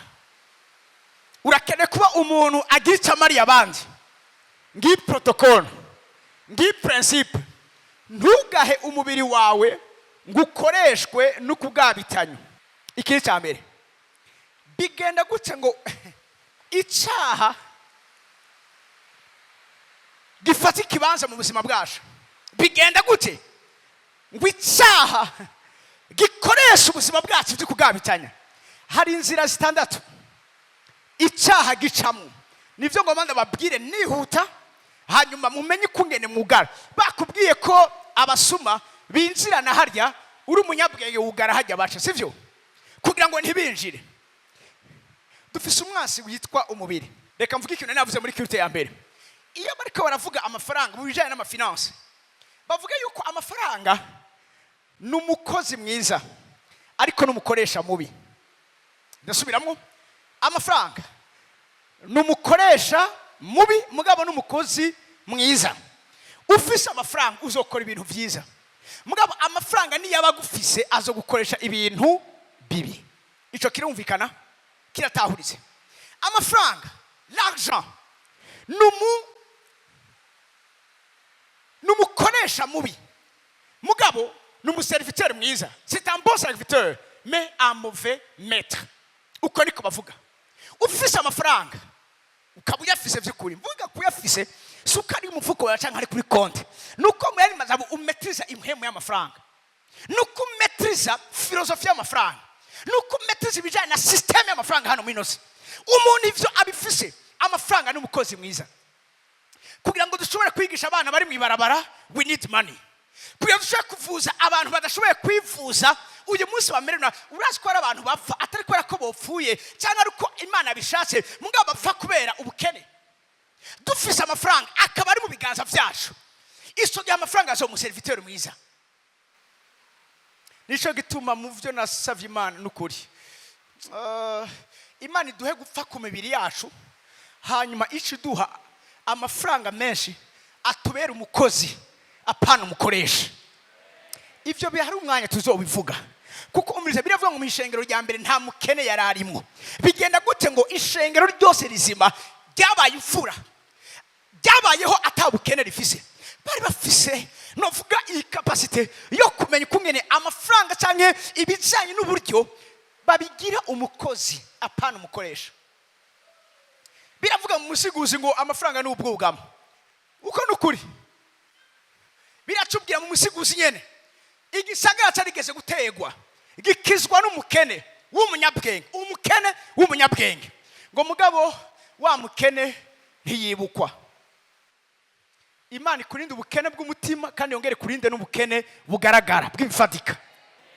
urakeneye kuba umuntu agira icyo amariye abandi. Ngiyi protocole, ngiyi principe: ntugahe umubiri wawe ngo ukoreshwe no kugabitanya. Ikindi cya mbere, bigenda gutya ngo icyaha gifata ikibanza mu buzima bwacu? Bigenda gute ngo icyaha gikoresha ubuzima bwacu byo kugabitanya? Hari inzira zitandatu icyaha gicamo. Nibyo ngomba ndababwire nihuta, hanyuma mumenye ukungene mwugara. Bakubwiye ko abasuma binjirana harya, uri umunyabwenge wugara hajya baca, sibyo? Kugira ngo ntibinjire. Dufise umwansi witwa umubiri. Reka mvuge ikintu navuze muri culte ya mbere. Iyo bariko baravuga amafaranga mu bijyanye n'ama finances, bavuga yuko amafaranga ni umukozi mwiza ariko n'umukoresha mubi. Ndasubiramo: amafaranga ni umukoresha mubi, mugabo n'umukozi mwiza. Ufise amafaranga uzokora ibintu byiza, mugabo amafaranga niyo aba agufise azogukoresha ibintu bibi. Icyo kirumvikana, kiratahuritse. Amafaranga, l'argent, ni umukoresha mubi, mugabo ni umu serviteur mwiza. C'est un bon serviteur mais un mauvais maître. Uko niko bavuga. Ufise amafaranga, ukaba uyafise by'ukuri, mvuga kuyafise si uko ari umufuko wawe cyangwa ari kuri konti, nuko mu yandi majambo umetiriza impwemu y'amafaranga, nuko umetiriza philosophie y'amafaranga, nuko umetiriza ibijyanye na système y'amafaranga hano muri ino si. Umuntu ivyo abifise, amafaranga ni umukozi mwiza. Kugira ngo dushobore kwigisha abana bari mu ibarabara, we need money. Kugira ngo dushobore kuvuza abantu badashoboye kwivuza uyu munsi bamerewe, urazi ko hari abantu bapfa atari kubera ko bopfuye cyangwa ari uko Imana bishatse, mugabo bapfa kubera ubukene. Dufise amafaranga akaba ari mu biganza byacu, icyo gihe amafaranga azoba umu serviteur mwiza. Nicyo gituma mu byo nasabye Imana n'ukuri, Imana iduhe gupfa ku mibiri yacu, hanyuma ico iduha amafaranga menshi atubera umukozi, apana umukoresha. Ibyo bihari umwanya tuzobivuga, kuko umurizo biravuga ngo mu ishengero rya mbere nta mukene yari arimwo. Bigenda gute ngo ishengero ryose rizima ryabaye imfura, ryabayeho atabukene rifise? Bari bafise, novuga, iyi capacité yo kumenya ukungene amafaranga cyangwa ibijyanye n'uburyo babigira umukozi, apana umukoresha. Biravuga mu Musiguzi ngo amafaranga ni ubwugamo. Uko ni ukuri. Biracubwira mu Musiguzi nyene, igisagara cyarigeze gutegwa, gikizwa n'umukene w'umunyabwenge. Umukene w'umunyabwenge ngo, mugabo wa mukene ntiyibukwa. Imana ikurinde ubukene bw'umutima kandi yongere kurinde n'ubukene bugaragara bw'ibifatika.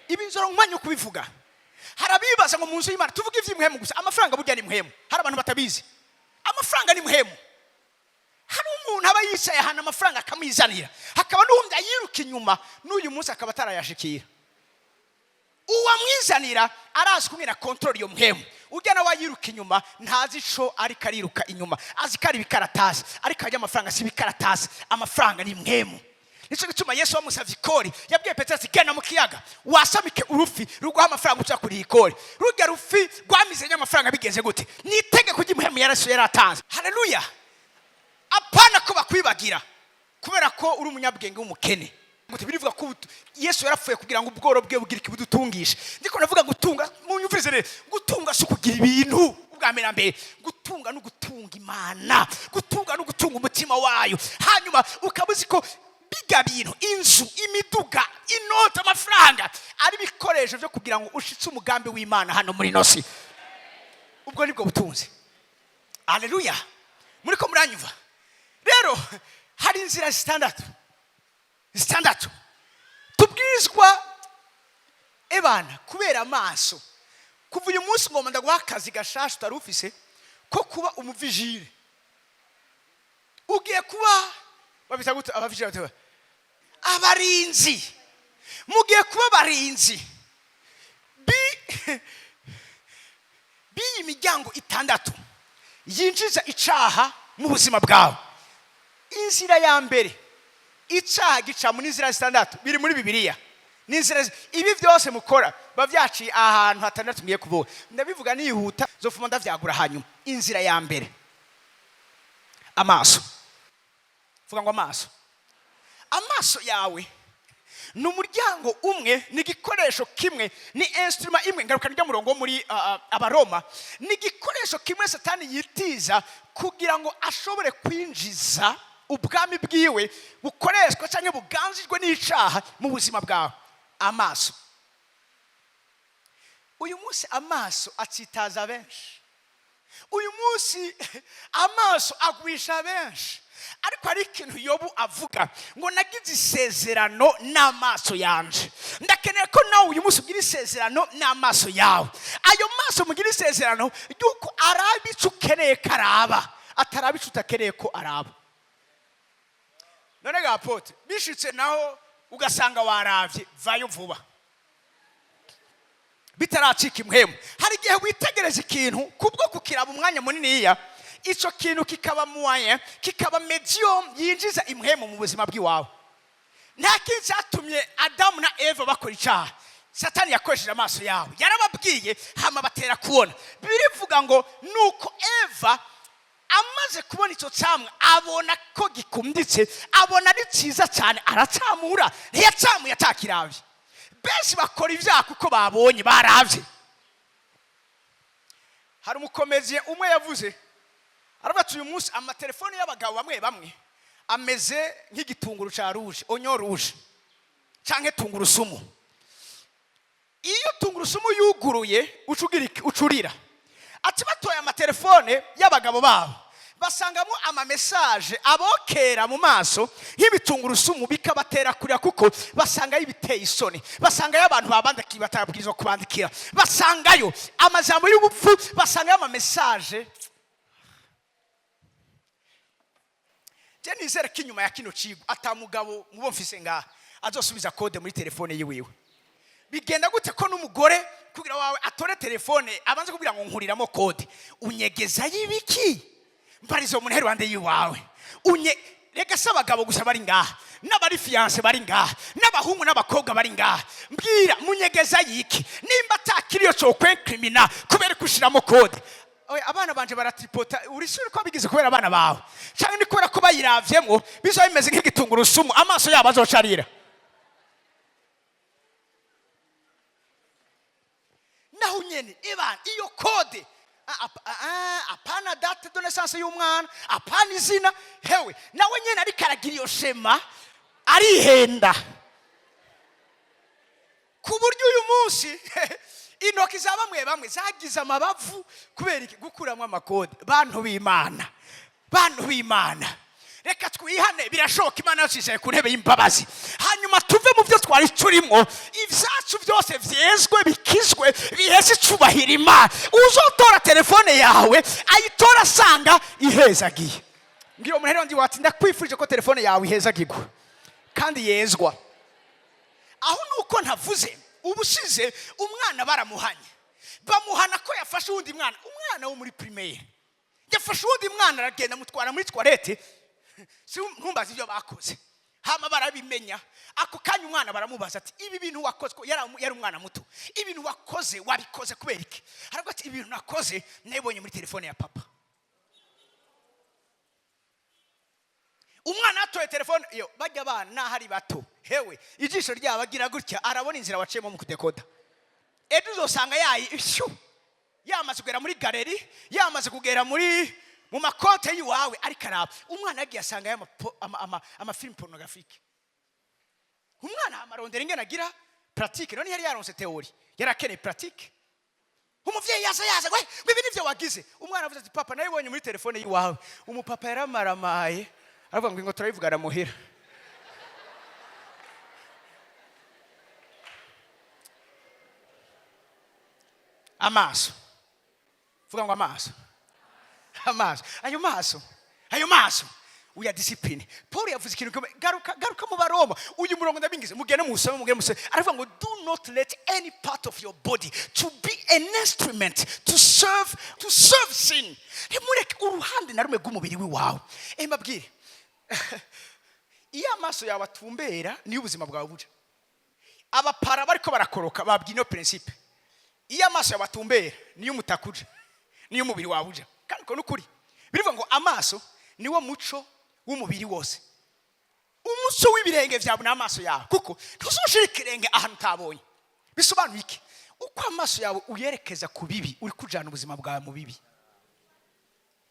Ibi nzora umwanya wo kubivuga. Hari abibaza ngo mu nzu y'Imana tuvuge iby'impwemu gusa. Amafaranga burya ni mpwemu. Hari abantu batabizi, amafaranga ni mpwemu. Hari umuntu aba yicaye ahantu amafaranga akamwizanira, hakaba n'uwundi ayiruka inyuma n'uyu munsi akaba atarayashikira. Uwamwizanira arazi kumwe na contrôle iyo mpwemu. Ujya nawe ayiruka inyuma ntazi ico ariko ariruka inyuma, azi ko ari ibikaratasi, ariko ajya amafaranga si ibikaratasi, amafaranga ni mpwemu. Nicyo gituma Yesu bamusavye ikori, yabwiye Petero ati: "Genda mu kiyaga wasamike urufi ruguha amafaranga uca kuriha ikori." Rurya rufi rwamizanye amafaranga bigenze gute? Ni itegeko ry'impwemu yaraso yaratanze. Haleluya! Apana ko bakwibagira kubera ko uri umunyabwenge w'umukene. Ngo birivuga ko Yesu yarapfuye kugira ngo ubworo bwe bugire ikibudutungisha. Ndiko ndavuga gutunga, munyumvirize rero: gutunga si ukugira ibintu. Ubwa mbere na mbere, gutunga no gutunga Imana, gutunga no gutunga umutima wayo. Hanyuma ukaba uzi ko bijya bintu, inzu, imiduga, inoti, amafaranga, ari ibikoresho byo kugira ngo ushitse umugambi w'Imana hano muri ino si. Ubwo nibwo butunzi. Aleluya! Muri ko muranyumva? Rero hari inzira zitandatu, zitandatu. Ubwirizwa ebana kubera amaso. Kuva uyu munsi ngomba ndaguha akazi gashasha utari ufise ko kuba umuvigile. Ugiye kuba, babita gute abavigile? Babita abarinzi. Mugiye kuba abarinzi b'iyi miryango itandatu yinjiza icaha mu buzima bwawe. Inzira ya mbere icaha gica mu n'inzira zitandatu, biri muri Bibiliya. N'inzira ibi byose mukora biba byaciye ahantu hatandatu ngiye kuvuga. Ndabivuga nihuta, zofuma ndavyagura hanyuma. Inzira ya mbere, amaso. Vuga ngo amaso. Amaso yawe ni umuryango umwe, ni igikoresho kimwe, ni instrument imwe. Ngaruka niryo murongo wo muri Abaroma. Ni igikoresho kimwe Satani yitiza kugira ngo ashobore kwinjiza ubwami bwiwe bukoreshwa cyangwa buganjijwe n'icaha mu buzima bwawe. Amaso. Uyu munsi amaso atsitaza benshi, uyu munsi amaso agwisha benshi. Ariko hari ikintu Yobu avuga ngo: "Nagize isezerano n'amaso yanje." Ndakeneye ko nawe uyu munsi ugira isezerano n'amaso yawe. Ayo maso mugira isezerano ry'uko araba icyo ukeneye ko araba, ataraba icyo utakeneye ko araba. None ga apôtre, bishitse naho ugasanga waravye, vayo vuba bitaracika impwemu. Hari igihe witegereza ikintu kubwo kukiraba umwanya muniniya, icyo kintu kikaba moyen, kikaba médium yinjiza impwemu mu buzima bw'iwawe. Nta kindi cyatumye Adamu na Eva bakora icyaha, Satani yakoresheje amaso yabo. Yarababwiye, hama batera kubona. Birivuga ngo nuko Eva amaze kubona icyo cyamwa, abona ko gikunditse, abona ari cyiza cyane, aracamura. Ntiyacamuye atakirabye? Benshi bakora ibyaha kuko babonye, barabye. Hari umucomédien umwe yavuze, aravuga ati: "Uyu munsi amatelefoni y'abagabo bamwe bamwe ameze nk'igitunguru cya rouge, oignon rouge, cyangwa tungurusumu. Iyo tungurusumu yuguruye, uca ugira iki? Ucurira." Ati batoye amatelefone y'abagabo babo, basangamo amamessages abokera mu maso nk'ibitungurusumu, bikabatera kurira, kuko basangayo ibiteye isoni, basangayo abantu babandikiye batabwirizwa kubandikira, basangayo amajambo y'ubupfu, basangayo amamessages. Je nizere ko inyuma ya kino kigo atamugabo mubo mfise ngaha azosubiza code muri telefone yiwiwe. Bigenda gute ko n'umugore kugira wawe atore telefone abanze kubwira ngo nkuriramo code? Unyegezayo ibiki? Mbarizo umuntu iruhande yiwawe. Unye reka si abagabo gusa bari ngaha, n'abari fiancés bari ngaha, n'abahungu n'abakobwa bari ngaha. Mbwira, munyegeza yiki? Nimba atakiriyo cokwenkrimina, kubera ko ushiramo code? Oya, abana banje baratripota. Uri sûr ko bigize kubera abana bawe, cyangwa ni kubera ko bayiravyemwo bizoba bimeze nk'igitungurusumu, amaso yabo azocarira? Naho nyene ibana iyo code, apana date de naissance y'umwana, apana izina. Hewe nawe nyene ariko aragira iyo schéma, arihenda ku buryo uyu munsi intoki za bamwe bamwe zagize amabavu kubera iki? Gukuramo amacode. Bantu b'Imana, bantu b'Imana, reka twihane. Birashoboka, Imana yacu yicaye ku ntebe y'imbabazi. Hanyuma tuve mu byo twari turimo, ibyacu byose byezwe, bikizwe, biheze icubahiro Imana. Uzotora telefone yawe ayitora asanga ihezagiye. Mbwira umuntu rero ndi wati: "Ndakwifurije ko telefone yawe ihezagirwa kandi yezwa." Aho nuko ntavuze, ubushize umwana baramuhanye, bamuhana ko yafashe uwundi mwana, umwana wo muri primaire. Yafashe uwundi mwana, aragenda amutwara muri toilette. Si ntumbaze ibyo bakoze. Hama barabimenya ako kanya. Umwana baramubaza ati: "Ibi bintu wakoze," ko yari umwana muto, "ibintu wakoze wabikoze kubera iki?" Aravuga ati: "Ibintu nakoze nabibonye muri telefone ya papa." Umwana atoye telefone iyo bajya abana naho ari bato, hewe ijisho ryabo agira gutya, arabona inzira waciyemo mu kudekoda. Ejo uzosanga yayi ishyu yamaze kugera muri galerie, yamaze kugera muri mu makonte y'iwawe, ariko araba. Umwana yagiye asanga amafilms pornographiques. Umwana amarondera ingene agira pratique. None yari yaronse théorie, yari akeneye pratique. Umuvyeyi yaza yaza we ngo: "Ibi nivyo wagize?" Umwana avuze ati: "Papa, nabibonye muri telefone y'iwawe." Umupapa yaramaramaye, aravuga ngo: "Ngo turabivugana muhira." Amaso, vuga ngo amaso, amaso, ayo maso, ayo maso uya discipline. Paul yavuze ikintu gikomeye. Garuka, garuka mu Baroma. Uyu murongo ndabingize, mugende musome, mugende musome. Aravuga ngo do not let any part of your body to be an instrument to serve sin. Ntimureke uruhande na rumwe rw'umubiri w'iwawe. Mbabwire, iyo amaso yawe atumbera niyo ubuzima bwawe buja. Abapara bariko barakoroka babwiye ino principe: iyo amaso yawe atumbera niyo umutaka uja, niyo umubiri wawe uja. Kandi uko nukuri. Birivuga ngo amaso niwo muco w'umubiri wose. Umuco w'ibirenge byawe ni amaso yawe, kuko ntuzoshira ikirenge ahantu utabonye. Bisobanuye iki? Uko amaso yawe uyerekeza ku bibi, uri kujana ubuzima bwawe mu bibi.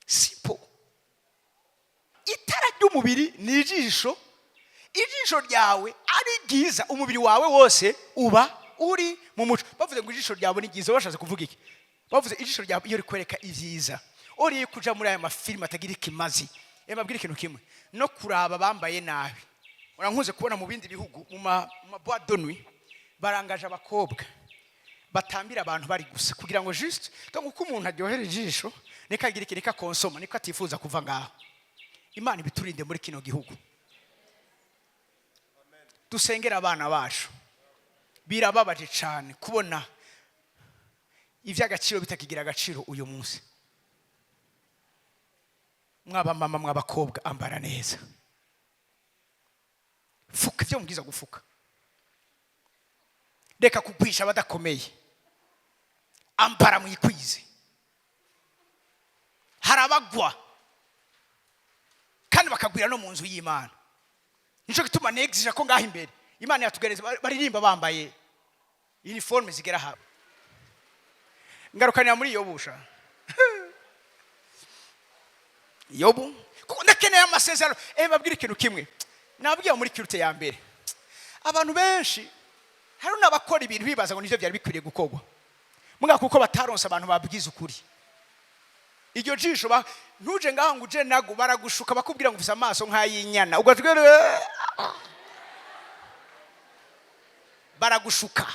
Simple. Itara ry'umubiri ni ijisho. Ijisho ryawe ari ryiza, umubiri wawe wose uba uri mu muco. Bavuze ngo ijisho ryawe ni ryiza, bashatse kuvuga iki? Bavuze ijisho ryawe iyo rikwereka ibyiza, uriye kuja muri aya mafilime atagira ikimazi. Mbabwire ikintu kimwe, no kuraba bambaye nabi. Urankunze kubona mu bindi bihugu, mu ma boîte de nuit, barangaje abakobwa batambira abantu bari gusa kugira ngo juste, donc uko umuntu aryohera ijisho niko agira iki, niko akonsoma, niko atifuza kuva ngaho. Imana ibiturinde muri kino gihugu. Dusengera abana bacu. Birababaje cyane kubona iby'agaciro bitakigira agaciro uyu munsi. Mwaba mama, mw'abakobwa, ambara neza, fuka ibyo mubwiza gufuka, reka kugwisha abadakomeye, ambara mwikwize. Hari abagwa kandi bakagwira no mu nzu y'Imana. Nicyo gituma negizije ko ngaho imbere Imana yatugereza baririmba bambaye uniforme zigera aha. Ngarukanira muri Yobu sha, Yobu, kuko ndakeneye amasezerano. Babwire ikintu kimwe nabwiye muri culte ya mbere. Abantu benshi, hari n'abakora ibintu bibaza ngo nivyo byari bikwiriye gukorwa muga kuko bataronse abantu babwiza ukuri. Iryo jisho ntuje ngaho ngo uje nago baragushuka, bakubwira ngo ufise amaso nk'ay'inyana, ugatwere baragushuka.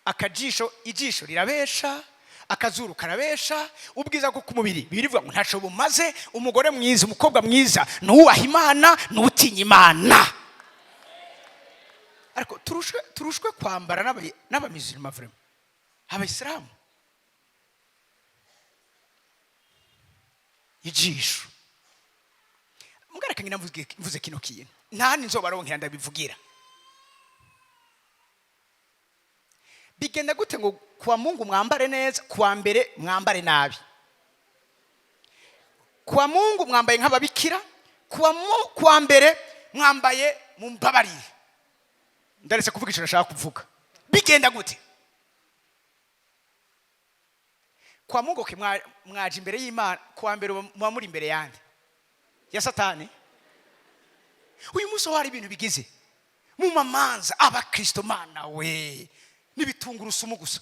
Akajisho, ijisho rirabesha, akazuru karabesha. Ubwiza bwo ku mubiri birivuga ngo ntaco bumaze. Umugore mwiza, umukobwa mwiza nuwubaha Imana, nuwutinya Imana. Ariko turushwe kwambara n'abamizirima, vraiment, abayisilamu. Ijisho mugareka ngina mvuze kino kintu, nta nzobaronkera ndabivugira. Bigenda gute ngo kuwa Mungu mwambare neza, kuwa mbere mwambare nabi? Kuwa Mungu mwambaye nk'ababikira, kuwa mbere mwambaye, mumbabarire, ndaretse kuvuga icyo nashaka kuvuga. Bigenda gute? Kwa Mungu ke mwaje imbere y'Imana, kuwa mbere muba muri imbere yande? Ya Satani. Uyu munsi hari ibintu bigize mu mamanza abakristo, mana we, n'ibitungurusumu gusa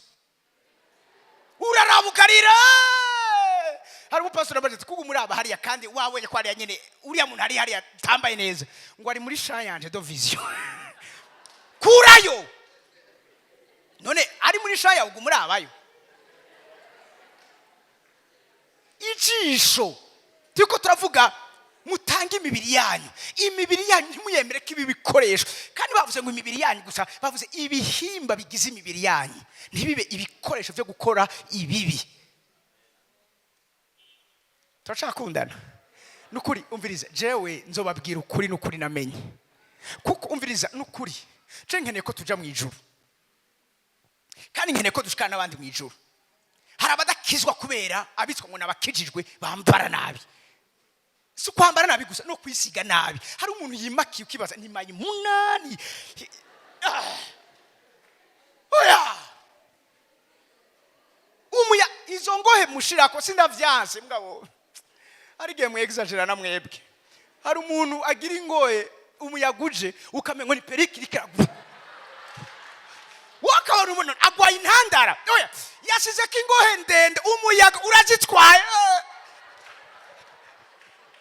urarabukarira. Hari umupasiteri abaje ati kuko muri aba hariya, kandi wabonye ko hariya nyine uriya muntu ari hariya atambaye neza, ngo ari muri champ yanje de vision. Kurayo none ari muri champ yawe, muri abayo. Ijisho turiko turavuga, mutange imibiri yanyu, imibiri yanyu ntimuyemere ko ibi bikoresho. Kandi bavuze ngo imibiri yanyu gusa, bavuze ibihimba bigize imibiri yanyu ntibibe ibikoresho byo gukora ibibi. Turacakundana nukuri. Umviriza, jewe nzobabwira ukuri nukuri namenye, kuko umviriza nukuri, je nkeneye ko tuja mu ijuru, kandi nkeneye ko dushikana n'abandi mu ijuru. Hari abadakizwa kubera abitwa ngo nabakijijwe bambara nabi. Si kwambara nabi gusa, no kwisiga nabi. Hari umuntu yimakiye ukibaza ni mayimunani. Oya, umuya izo ngohe mushirako sindavyanse, mugabo hari igihe mwexagera na mwebwe. Hari umuntu agira ingohe, umuyaga uje ukamengo ni periki iriko, wakabona umuntu agwaye intandara. Oya, yashizeko ingohe ndende, umuyaga urazitwaye.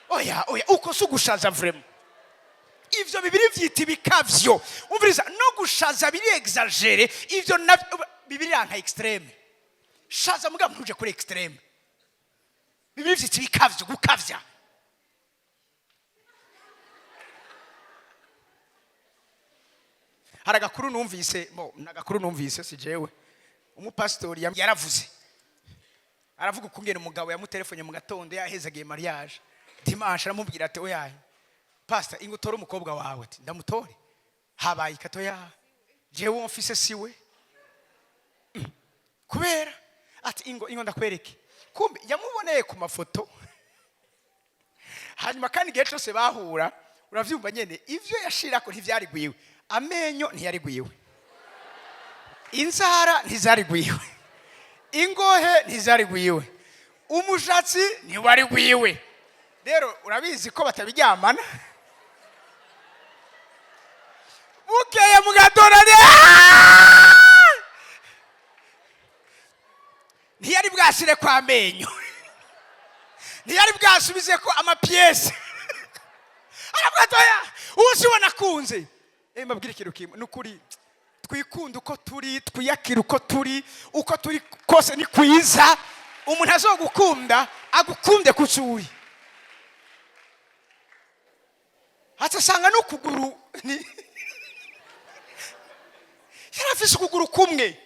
Oya, oya, uko si ugushaza vraiment. Ivyo bibiri vyita ibikavyo. Umviriza, no gushaza biri exagéré, ivyo navyo. Bibiliya nka extrême, shaza mugabo ntuje kuri extrême. Bibiliya ifite ibikavyo, gukavya. Hari agakuru numvise, mo nagakuru numvise, si jewe, umupasitori yaravuze, aravuga ukungene umugabo yamutelefone mu gatondo yahezagiye mariage dimanche, aramubwira ati: "Oya pastor, ingo utore umukobwa wawe." Ati: "Ndamutore? Habaye ikato ya jewe uwo mfise siwe." Kubera ati: "Ingo, ingo ndakwereke." Kumbe yamuboneye ku mafoto. Hanyuma kandi igihe cyose bahura, uravyumva nyene, ivyo yashirako ntivyari gwiwe, amenyo ntiyari gwiwe, inzara ntizari gwiwe, ingohe ntizari gwiwe, umushatsi ntiwari gwiwe. Rero urabizi ko batabiryamana. Bukeye mu gatondo ntiyari bwashyire kwa amenyo, ntiyari bwasubize ko amapiyesi, aravuga ati: "Oya, ubu si we nakunze." Mbabwire ikintu kimwe, ni ukuri, twikunde uko turi, twiyakire uko turi, uko turi kose ni kwiza. Umuntu azogukunda agukunde ku uri, atasanga n'ukuguru ni yari afise ukuguru kumwe.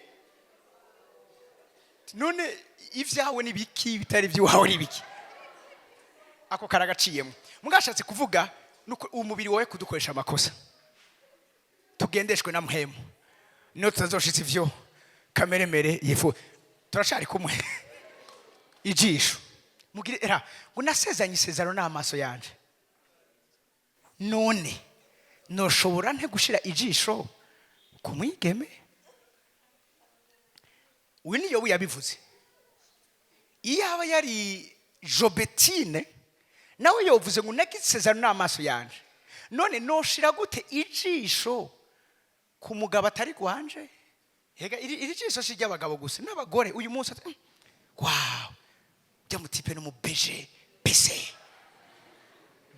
None ibyawe ni biki? Bitari iby'iwawe ni biki? Ako karagaciyemo. Mugashatse kuvuga nuko umubiri wawe kudukoresha amakosa, tugendeshwe na mpwemu, niyo tutazoshitsa ivyo kamere mere yifu. Turacari kumwe? Ijisho, mugire era ngo nasezanye isezerano n'amaso yanje, none noshobora nte gushira ijisho ku mwigeme? Uyu niyo yabivuze. Iyo aba yari Jobetine, nawe yovuze ngo nagize isezerano n'amaso yanje, none noshira gute ijisho ku mugabo atari gwanje? Hega iri jisho si iry'abagabo gusa, n'abagore uyu munsi ati: "Wow, ujya mutipe no mu beje bese,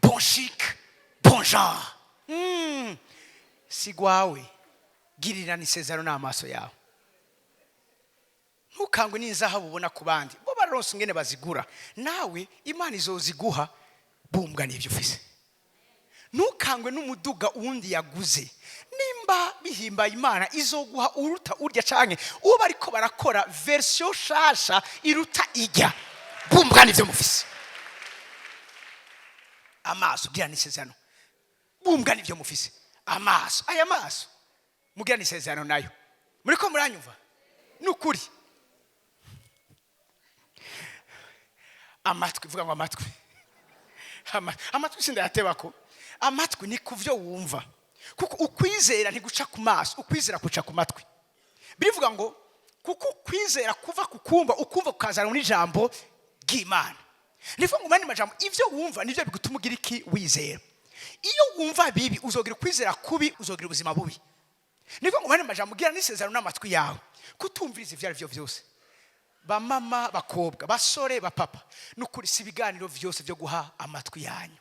bon chic, bon genre." Si gwawe. Girirana isezerano n'amaso yawe. Ntukangwe n'inzahabu ubona ku bandi, bo bararonse ingene bazigura, nawe Imana izoziguha. Bumbwa n'ibyo ufise. Ntukangwe n'umuduga uwundi yaguze. Nimba bihimbaye Imana, izoguha uruta urya, canke uwo bariko barakora version shasha iruta ijya. Bumbwa n'ibyo mufise. Amaso, gira n'isezerano, bumbwa n'ibyo mufise. Amaso, aya maso mugira n'isezerano nayo. Muriko muranyumva? Ni ukuri. Amatwi, vuga ngo amatwi. Amatwi sindayatebako. Amatwi ni ku byo wumva, kuko ukwizera ntiguca ku maso, ukwizera kuca ku matwi. Birivuga ngo kuko ukwizera kuva ku kumva, ukumva kukazana n'ijambo ry'Imana. Nivuga ngo mu yandi majambo, ibyo wumva nibyo bigutuma ugira iki? Wizera. Iyo wumva bibi, uzogira ukwizera kubi, uzogira ubuzima bubi. Nivuga ngo mu yandi majambo, ugira n'isezerano n'amatwi yawe, kutumviriza ibyo ari byo byose. Bamama, bakobwa, basore, bapapa, nukuri si ibiganiro byose byo guha amatwi yanyu.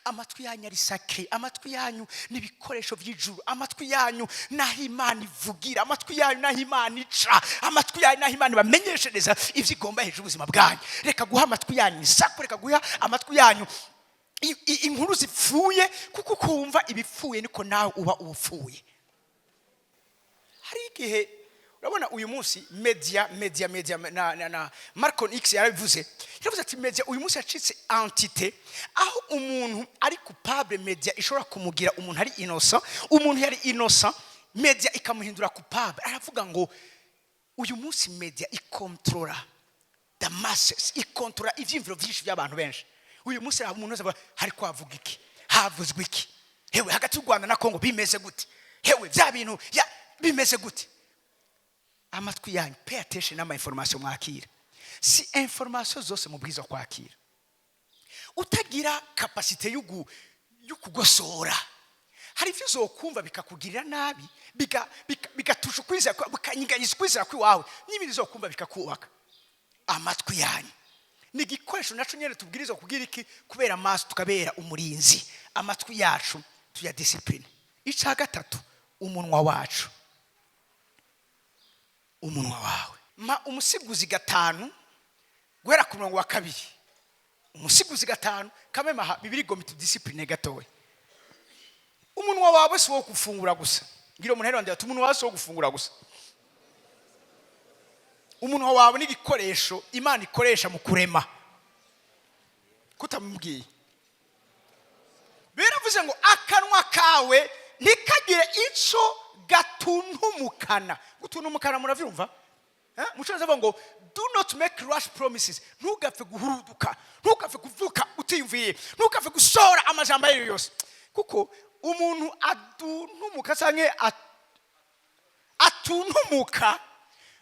Amatwi yanyu ari sacré. Amatwi yanyu ni ibikoresho by'ijuru. Amatwi yanyu naho Imana ivugira, amatwi yanyu naho Imana ica, amatwi yanyu naho Imana ibamenyeshereza ibyo igomba hejuru y'ubuzima bwanyu. Reka guha amatwi yanyu isaku, reka guha amatwi yanyu inkuru zipfuye, kuko ukumva ibipfuye niko nawe uba upfuye. Hari igihe urabona uyu munsi media, media, media na Malcolm X yarabivuze, yaravuze ati media uyu munsi yacitse entité aho umuntu ari coupable, media ishobora kumugira umuntu ari innocent, umuntu yari innocent, media ikamuhindura coupable. Aravuga ngo uyu munsi media ikontorora the masses, ikontorora ivyiyumviro vyinshi by'abantu benshi. Uyu munsi hari umuntu wese avuga: "Hari kwavuga iki? Havuzwe iki? Hewe, hagati y'u Rwanda na Kongo bimeze gute? Hewe, bya bintu ya bimeze gute?" Amatwi yanyu, pay attention n'ama information mwakira. Si information zose mubwiza kwakira. Utagira capacité yo kugosora, hari ibyo uzokumva bikakugirira nabi, bigatusha ukwizera, bikanyiganyiza ukwizera kw'iwawe, n'ibindi uzokumva bikakubaka. Amatwi yanyu ni igikoresho naco nyene tubwirizwa kugira iki? Kubera amaso, tukabera umurinzi. Amatwi yacu tuyadiscipline. Ica gatatu, umunwa wacu. Umunwa wawe. Ma Umusiguzi 5, guhera ku murongo wa 2. Umusiguzi 5 kamemaha bibiri gomita discipline gatoya. Umunwa wawe si wo gufungura gusa. Ngira umuntu rero ati: "Umunwa wawe si wo gufungura gusa." Umunwa wawe ni igikoresho Imana ikoresha mu kurema. Kutamubwiye, biravuze ngo akanwa kawe ntikagire icyo gatuntumukana. Gutuntumukana murabyumva? Eh? Mu Cyongereza bavuga ngo "Do not make rash promises." Ntugapfe guhuruduka, ntugapfe kuvuka utiyumviye, ntugapfe gusohora amajambo ayo yose, kuko umuntu aduntumuka cyangwa atuntumuka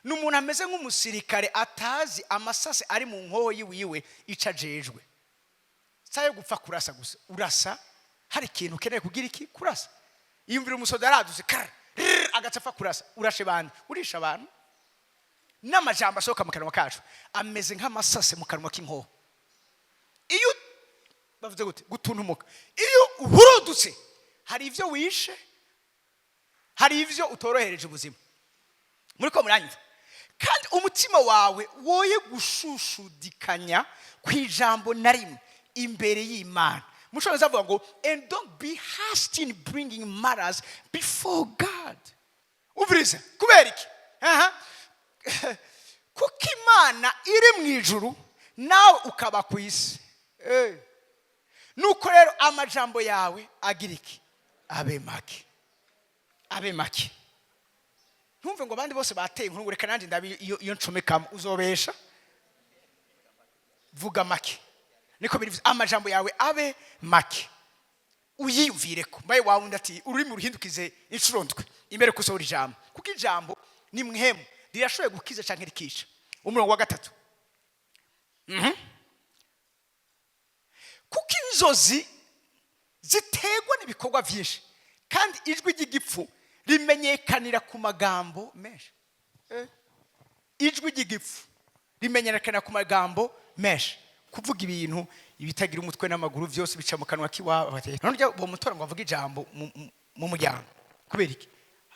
ni umuntu ameze nk'umusirikare atazi amasasi ari mu nkoho yiwiwe ico ajejwe. Si ayo gupfa kurasa gusa. Urasa hari ikintu ukeneye kugira iki? Kurasa. Yiyumvira umusoda yaradutse kara rrr, agaca apfa kurasa. Urashe bande? Urisha abantu. N'amajambo asohoka mu kanwa kacu ameze nk'amasase mu kanwa k'inkoho. Iyo bavuze gute? Gutuntumuka. Iyo uhurudutse, hari ibyo wishe, hari ibyo utorohereje ubuzima. Muri ko muranyumva? Kandi umutima wawe woye gushushudikanya ku ijambo na rimwe imbere y'Imana. Mushobora avuga ngo "And don't be hasty in bringing matters before God." Umviriza, kubera iki? Aha. Kuko Imana iri mu ijuru, nawe ukaba ku isi. Eh. Nuko rero amajambo yawe agira iki? Abe make, abe make. Ntumve ngo abandi bose bateye inkuru, ngo reka nanjye ndabi iyo ncomekamo. Uzobesha. Vuga make, niko biri. Amajambo yawe abe make, uyiyumvire ko mbaye wawe undi ati ururimi ruhindukize inshuro ndwi imbere kusohora ijambo, kuko ijambo ni mwemu, rirashoboye gukiza cyangwa rikica. Umurongo wa 3. Kuko inzozi ziterwa n'ibikorwa byinshi, kandi ijwi ry'igipfu rimenyekanira ku magambo menshi. Eh. Ijwi ry'igipfu rimenyekanira ku magambo menshi. Kuvuga ibintu ibitagira umutwe n'amaguru byose bica mu kanwa k'iwabo. None ujya bamutora ngo avuge ijambo mu muryango, kubera iki?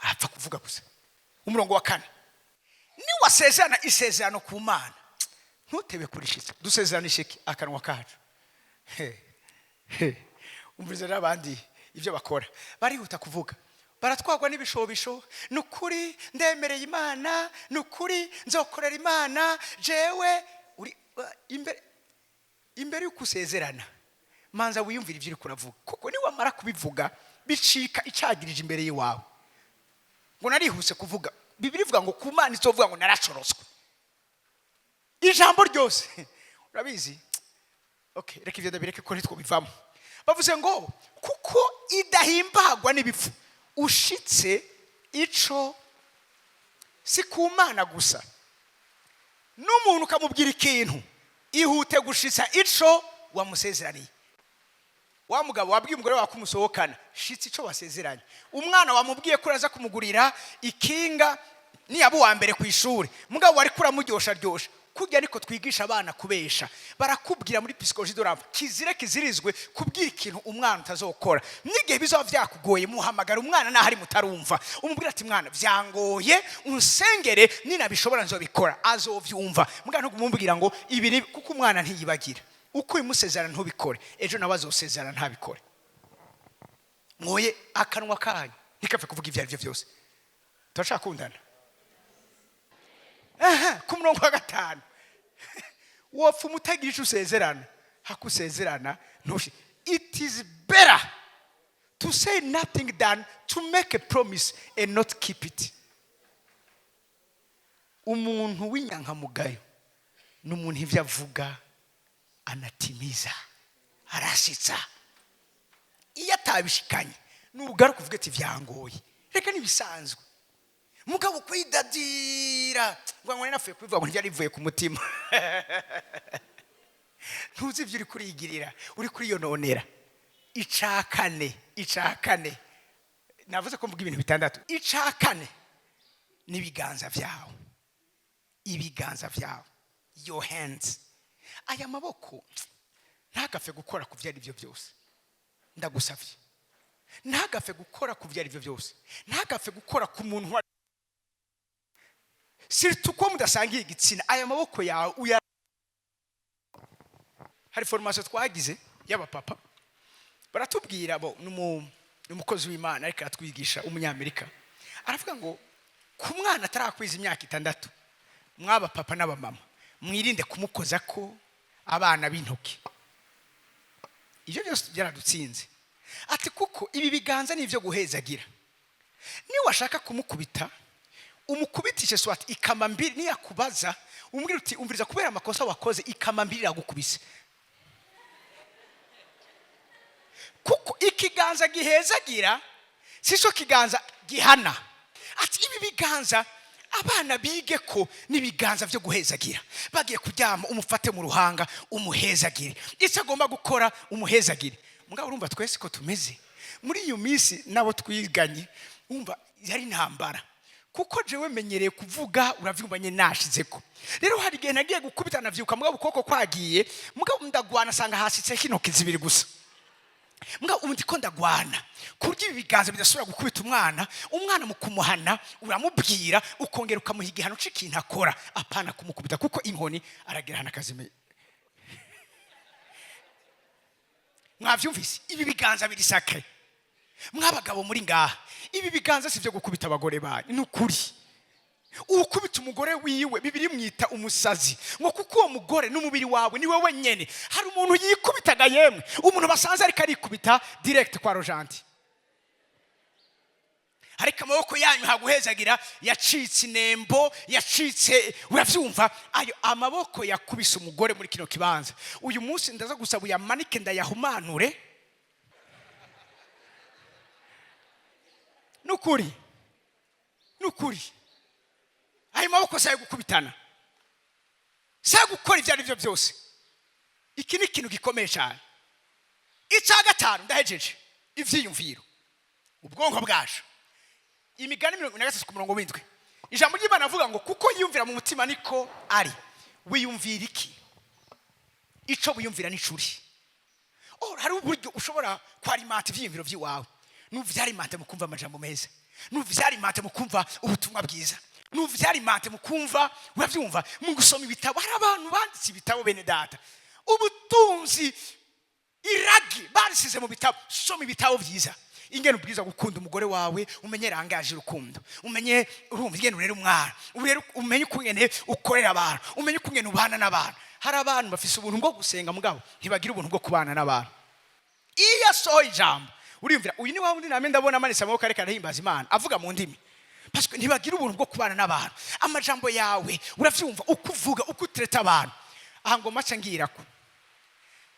Apfa kuvuga gusa. Umurongo wa 4: niwasezerana isezerano ku Mana, ntutebe kurishitsa. Dusezerana ishiki? Akanwa kacu. He, he. Umviriza n'abandi ibyo bakora, barihuta kuvuga, baratwagwa n'ibishobisho. Ni ukuri ndemereye Imana, ni ukuri nzokorera Imana. Jewe uri imbere, imbere y'uko usezerana, manza wiyumvira ibyo uri kuravuga, kuko niwamara kubivuga bicika icagirije imbere y'iwawe ngo narihuse kuvuga. Bibiri ivuga ngo ku Mana izovuga ngo naracoroswe. Ijambo ryose urabizi. Okay, reka ibyo ndabireke ko ntitwobivamo. Bavuze ngo kuko idahimbagwa n'ibipfu, ushitse ico. Si ku Mana gusa, n'umuntu ukamubwira ikintu, ihute gushitsa ico wamusezeraniye. Wa mugabo wabwiye umugore wawe ko umusohokana, shitsa ico wasezeranye. Umwana wamubwiye ko uraza kumugurira ikinga niyaba uwa mbere ku ishuri, mugabo wari kuramuryosha ryosha kurya. Ariko twigisha abana kubesha. Barakubwira muri psychologie de l'enfant, kizire kizirizwe kubwira ikintu umwana utazokora. N'igihe bizaba byakugoye, muhamagara umwana naho ari mutarumva, umubwira ati: "Mwana, byangoye, unsengere, ninabishobora nzobikora." Azovyumva. Mugabo ntukumubwira ngo ibi ni, kuko umwana ntiyibagira. Uko ubimusezerana ntubikore, ejo nawe azosezerana ntabikore. Mwoye akanwa kanyu ntikapfe kuvuga ibyo ari byo byose. Turashakundana. Aha, ku murongo wa 5: wopfa umutagira icyo usezerana hakusezerana ntushi. It is better to say nothing than to make a promise and not keep it. Umuntu w'inyankamugayo ni umuntu ibyo avuga anatimiza, arasitsa. Iyo atabishikanye, nugaruka uvuge ati: "Byangoye." Reka ntibisanzwe. Mugabo kwidadira ngo napfuye kubivuga, ngo ntibyari bivuye ku mutima, ntuzi ibyo uri kurigirira, uri kuriyononera. Icakane, icakane, navuze ko mvuga ibintu bitandatu. Icakane n'ibiganza byawe, ibiganza byawe, your hands. Aya maboko ntagapfe gukora ku byo ari byo byose. Ndagusabye, ntagapfe gukora ku byo ari byo byose, ntagapfe gukora ku muntu. Surtout ko mudasangiye igitsina, aya maboko yawe uya. Hari formation twagize y'abapapa, baratubwira bo, n'umukozi w'Imana ariko aratwigisha, umunyamerika, aravuga ngo ku mwana atarakwiza imyaka 6, mwaba papa n'abamama, mwirinde kumukoza ko abana b'intoki. Ibyo byose byaradutsinze. Ati kuko ibi biganza ni ibyo guhezagira. Niba washaka kumukubita, umukubitishe swati ikama mbiri. Niyakubaza, umubwira uti: "Umviriza, kubera amakosa wakoze, ikama mbiri iragukubise." Kuko ikiganza gihezagira si cyo kiganza gihana. Ati ibi biganza abana bige ko n'ibiganza byo guhezagira. Bagiye kuryama, umufate mu ruhanga, umuhezagire. Icyo agomba gukora, umuhezagire. Mugabo urumva twese ko tumeze muri iyo minsi, n'abo twiganye, wumva yari intambara, kuko jewe menyereye kuvuga, uravyumva nye, nashize ko rero hari igihe nagiye gukubita, navyuka mugabo ukuboko kwagiye, mugabo ndagwana, asanga hasitse intoki zibiri gusa. Mugabo ubu ndiko ndagwana kurya ibi biganza bidashobora gukubita umwana. Umwana mu kumuhana uramubwira, ukongera ukamuha igihano c'ikintu akora, apana kumukubita, kuko inkoni aragira hano akazimenya. Mwavyumvise? Ibi biganza biri sacré. Mwabagabo muri ngaha, ibi biganza si byo gukubita abagore banyu. Ni ukuri, ukubita umugore wiwe, Bibiri mwita umusazi, ngo kuko uwo mugore n'umubiri wawe ni wowe nyene. Hari umuntu yikubitaga, yemwe, umuntu basanze ariko arikubita, direct kwa rojanti. Ariko amaboko yanyu haguhezagira yacitse inembo, yacitse, uravyumva. Ayo amaboko yakubise umugore muri kino kibanza uyu munsi, ndaza gusaba uyamanike ndayahumanure. Nukuri, nukuri, ayo maboko si ayo gukubitana, si ayo gukora ibyo ari byo byose. Iki ni ikintu gikomeye cyane. Icya gatanu, ndahejeje: ivyiyumviro, ubwonko bwacu. Imigani 43 ku murongo w'7, ijambo ry'Imana avuga ngo kuko yiyumvira mu mutima niko ari. Wiyumvira iki? Ico wiyumvira n'icuri. Oh, hari uburyo ushobora kwarimata ivyiyumviro vy'iwawe. Nuvyarimate mu kumva amajambo meza, nuvyarimate mu kumva ubutumwa bwiza, nuvyarimate mu kumva, uravyumva, mu gusoma ibitabo. Hari abantu banditse ibitabo, bene data, ubutunzi, iragi barisize mu bitabo. Soma ibitabo byiza, ingene ubwiza gukunda umugore wawe, umenye rangaje urukundo, umenye, urumva, ingene urera umwana, urera, umenye ukungene ukorera abantu, umenye ukungene ubana n'abantu. Hari abantu bafise ubuntu bwo gusenga, mugabo ntibagira ubuntu bwo kubana n'abantu. Iyo asohoye ijambo, uriyumvira: uyu ni wa wundi namwe ndabona amanitse amaboko ariko arahimbaza Imana, avuga mu ndimi. Parce que ntibagira ubuntu bwo kubana n'abantu. Amajambo yawe, uravyumva, uko uvuga, uko utreta abantu. Aha ngo maca ngirako,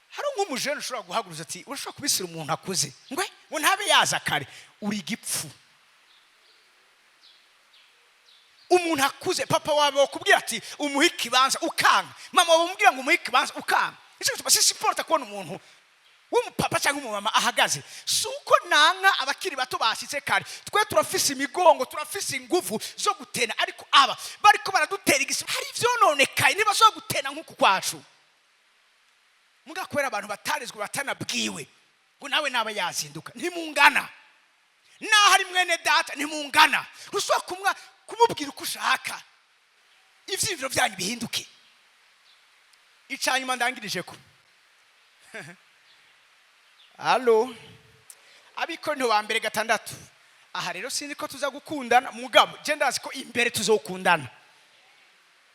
hari nk'umujene ushobora guhaguruza ati: "Urashobora kubisira umuntu akuze ngwe ngo ntabe yaza kare." Uri igipfu. Umuntu akuze, papa wawe wakubwira ati umuhe ikibanza, ukanga. Mama wawe umubwira ngo umuhe ikibanza, ukanga. Nicyo gituma si supporta kubona umuntu w'umupapa cyangwa umumama ahagaze. Si uko nanka abakiri bato bashyitse kare, twe turafise imigongo, turafise ingufu zo gutena, ariko aba bariko baradutera igisi, hari ivyononekaye, ntibashobora gutena nk'uku kwacu. Muga kubera abantu batarezwe, batanabwiwe ngo nawe naba yazinduka, ntimungana. Naho ari mwene data, ntimungana. Ntushobora kumubwira uko ushaka. Ivyiyumviro byanyu bihinduke. Icanyuma ndangirije ko, allo, Abikorinto ba mbere 6. Aha rero sinzi ko tuza gukundana, mugabo je ndazi ko imbere tuzokundana,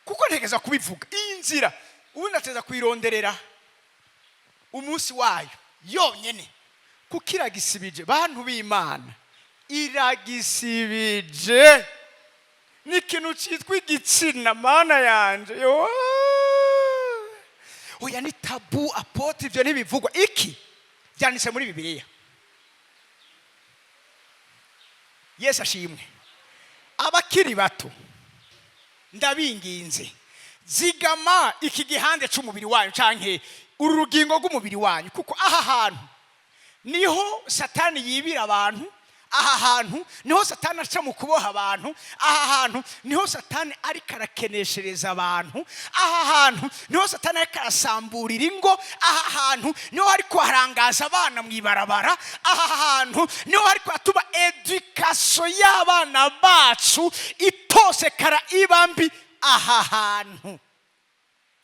kuko ntegeza kubivuga. Iyi nzira ubundi ateza kuyironderera umunsi wayo yonyene, kuko iragisibije. Bantu b'Imana, iragisibije. Ni ikintu cyitwa igitsina. Mana yanje, yo! Oya, ni tabou, apôtre, ibyo ntibivugwa. Iki byanditse muri Bibiliya. Yesu ashimwe. Abakiri bato, ndabinginze, zigama iki gihande c'umubiri wanyu canke uru rugingo rw'umubiri wanyu, kuko aha hantu niho Satani yibira abantu. Aha hantu niho Satani aca mu kuboha abantu. Aha hantu niho Satani ariko arakeneshereza abantu. Aha hantu niho Satani ariko arasamburira ingo. Aha hantu niho ariko harangaza abana mu ibarabara. Aha hantu niho ariko hatuma éducation y'abana bacu itosekara, iba mbi. Aha hantu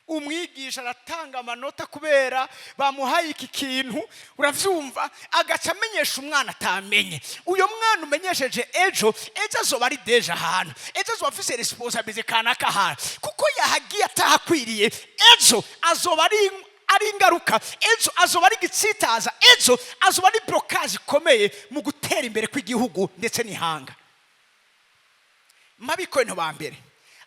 umwigisha aratanga amanota kubera bamuhaye iki kintu, uravyumva, agaca amenyesha umwana atamenye. Uyo mwana umenyesheje ejo, ejo azoba ari déjà ahantu, ejo azoba afise responsabilité kanaka ahantu, kuko yahagiye atahakwiriye. Ejo azoba ari ingaruka, ejo azoba ari igitsitaza, ejo azoba ari blocage ikomeye mu gutera imbere kw'igihugu ndetse n'ihanga. Mabikorinto ba mbere,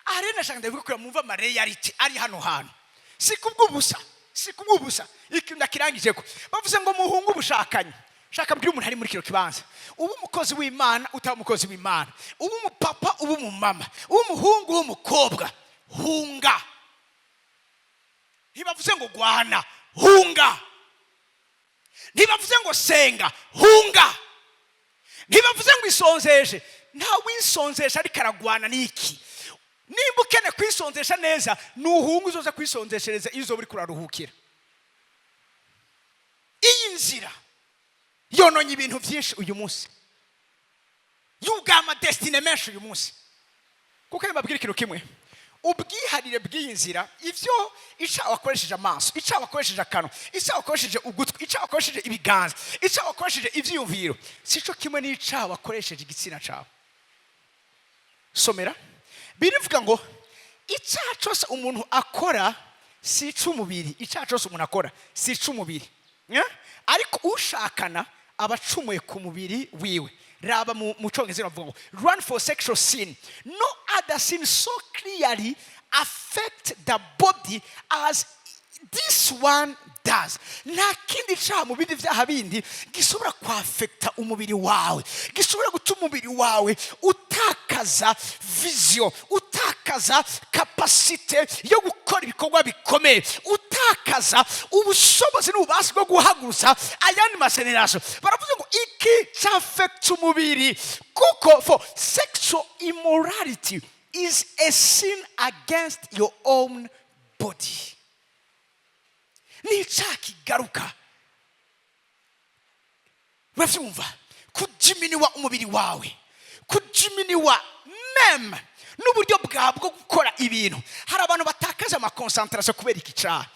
aha rero nashaka ndabivuga kugira mwumve ama réalités ari hano hantu. Si kubw'ubusa, si kubw'ubusa. Ikintu ndakirangije ko bavuze ngo muhunge ubushakanyi. Shaka mbwira umuntu ari muri kino kibanza, uba umukozi w'Imana, utaba umukozi w'Imana, uba umupapa, uba umumama, uba umuhungu, uba umukobwa, hunga. Ntibavuze ngo gwana, hunga. Ntibavuze ngo senga, hunga. Ntibavuze ngo isonzeshe. Nta wisonzesha ariko aragwana n'iki. Nimba ukeneye kwisonzesha neza, nuhunga, uzoza kwisonzeshereza iyo uzoba uriko uraruhukira. Iyi nzira yononye ibintu byinshi uyu munsi, yugaye ama destinées menshi uyu munsi. Kuko mbabwira ikintu kimwe, ubwiharire bw'iyi nzira, ibyo icyaha wakoresheje amaso, icyaha wakoresheje akanwa, icyaha wakoresheje ugutwi, icyaha wakoresheje ibiganza, icyaha wakoresheje ibyiyumviro, si cyo kimwe n'icyaha wakoresheje igitsina cyawe. Somera, birivuga ngo icyaha cyose umuntu akora si icy'umubiri. Icyaha cyose umuntu akora si icy'umubiri. Yeah? Ariko ushakana aba acumuye ku mubiri wiwe. Raba mu Cyongereza bavuga ngo "Run for sexual sin. No other sin so clearly affect the body as this one does." Nta kindi cyaha mu bindi byaha bindi gishobora kwafekita umubiri wawe, gishobora gutuma umubiri wawe utakaza vision, utakaza capacité yo gukora ibikorwa bikomeye, utakaza ubushobozi n'ububasha bwo guhagurutsa ayandi ma générations. Baravuze ngo iki cyafekita umubiri, kuko "for sexual immorality is a sin against your own body." Ni icyaha kigaruka, urabyumva, kujiminiwa umubiri wawe, kujiminiwa même n'uburyo bwawe bwo gukora ibintu. Hari abantu batakaza ama concentration kubera iki cyaha.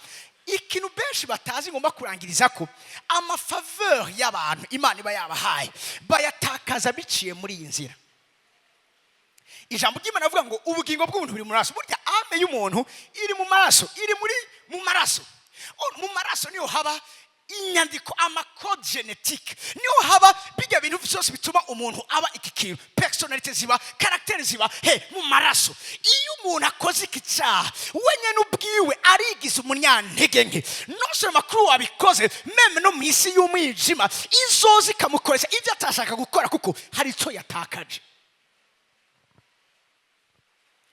Ikintu benshi batazi ngomba kurangiriza ko, ama faveurs y'abantu Imana iba yabahaye bayatakaza biciye muri iyi nzira. Ijambo ry'Imana avuga ngo ubugingo bw'umuntu buri mu maraso. Burya âme y'umuntu iri mu maraso, iri mu maraso. Oh, mu maraso niho haba inyandiko, ama codes génétiques, niho haba bijya bintu byose bituma umuntu aba iki kintu, personnalité ziba, caractère ziba he? Mu maraso. Iyo umuntu akoze iki cyaha, we nyine ubwiwe arigize umunyantege nke. Non seulement kuri wabikoze, même no mu isi y'umwijima izoza ikamukoresha ibyo atashaka gukora, kuko hari icyo yatakaje.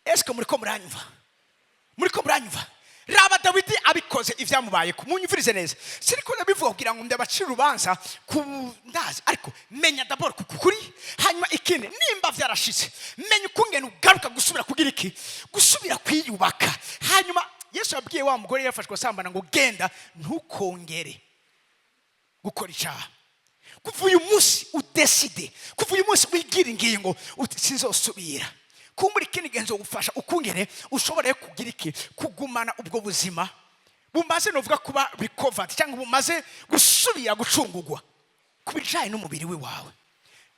Esike muri ko muranyumva? Muri ko muranyumva? Raba Dawidi abikoze, ibyamubaye. Munyumvirize neza, siriko ndabivuga kugira ngo ndabacire urubanza ku ndazi, ariko menya d'abord ku kuri. Hanyuma ikindi, nimba byarashize, menya ukungene ugaruka gusubira kugira iki, gusubira kwiyubaka. Hanyuma Yesu yabwiye wa mugore yafashwe asambana ngo genda, ntukongere gukora icyaha. Kuva uyu munsi udeside, kuva uyu munsi wigira ingingo uti sinzosubira. Kumbura ikindi gihe nzogufasha ukungene ushobora kugira iki, kugumana ubwo buzima bumaze, novuga kuba recovered cyangwa bumaze gusubira gucungugwa ku bijyanye n'umubiri we wawe.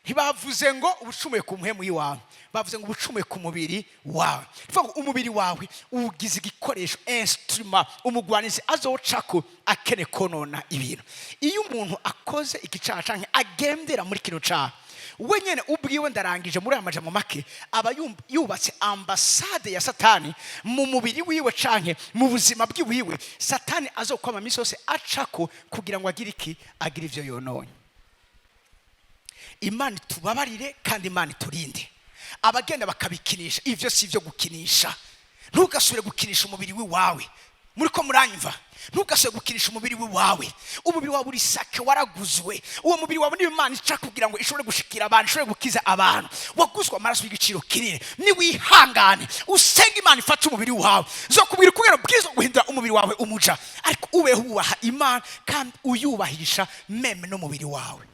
Ntibavuze ngo ubucumuye ku mpwemu y'iwawe, bavuze ngo ubucumuye ku mubiri wawe. Bivuga ngo umubiri wawe uwugize igikoresho, instrument umugwanizi azocako akene konona ibintu. Iyo umuntu akoze igicaha canke agendera muri kino caha, we nyene ubwiwe, ndarangije muri aya majambo make, aba yubatse ambasade ya Satani mu mubiri wiwe canke mu buzima bwiwiwe. Satani azokwama iminsi yose acako kugira ngo agire iki? Agire ivyo yononye. Imana itubabarire kandi Imana iturinde abagenda bakabikinisha. Ibyo si ibyo gukinisha. Ntugasubire gukinisha umubiri w'iwawe. Muri ko muranyumva? Ntugashobe gukinisha umubiri wawe. Umubiri wawe uri sacré, waraguzwe. Uwo mubiri wawe niyo Imana ica kugira ngo ishobore gushikira abantu, ishobore gukiza abantu. Waguzwe amaraso y'igiciro kinini. Niwihangane, usenge Imana ifate umubiri wawe. Zo kubwira ukubera bwiza guhindura umubiri wawe umuja, ariko ubeho wubaha Imana kandi uyubahisha même n'umubiri wawe.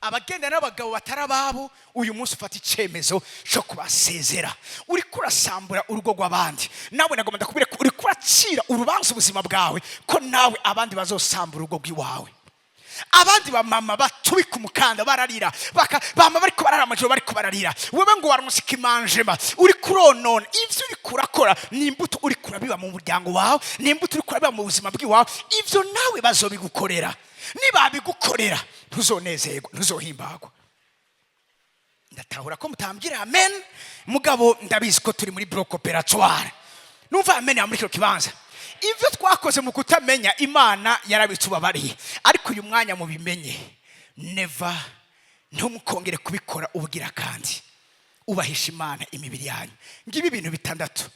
Abagenda n'abagabo batari ababo, uyu munsi ufata icyemezo cyo kubasezera. Uri kurasambura urugo rw'abandi, nawe nagomba ndakubwira ko uri kuracira urubanza ubuzima bwawe, ko nawe abandi bazosambura urugo rw'iwawe. Abandi bamama batubika umukanda bararira, bama bariko barara amajoro bariko bararira, wewe ngo waronse ikimanjema. Uri kuronona ivyo uri kurakora. Ni imbuto uri kurabiba mu muryango wawe, ni imbuto uri kurabiba mu buzima bw'iwawe. Ivyo nawe bazobigukorera. Nibabigukorera, ntuzonezerwa, ntuzohimbagwa. Ndatahura ko mutambwira amen, mugabo ndabizi ko turi muri bloc opératoire. Numva amen ya muri kino kibanza. Ibyo twakoze mu kutamenya, Imana yarabitubabariye, ariko uyu mwanya mubimenye, never, ntumukongere kubikora ubwira. Kandi ubahisha Imana imibiri yanyu. Ngibi ibintu bitandatu,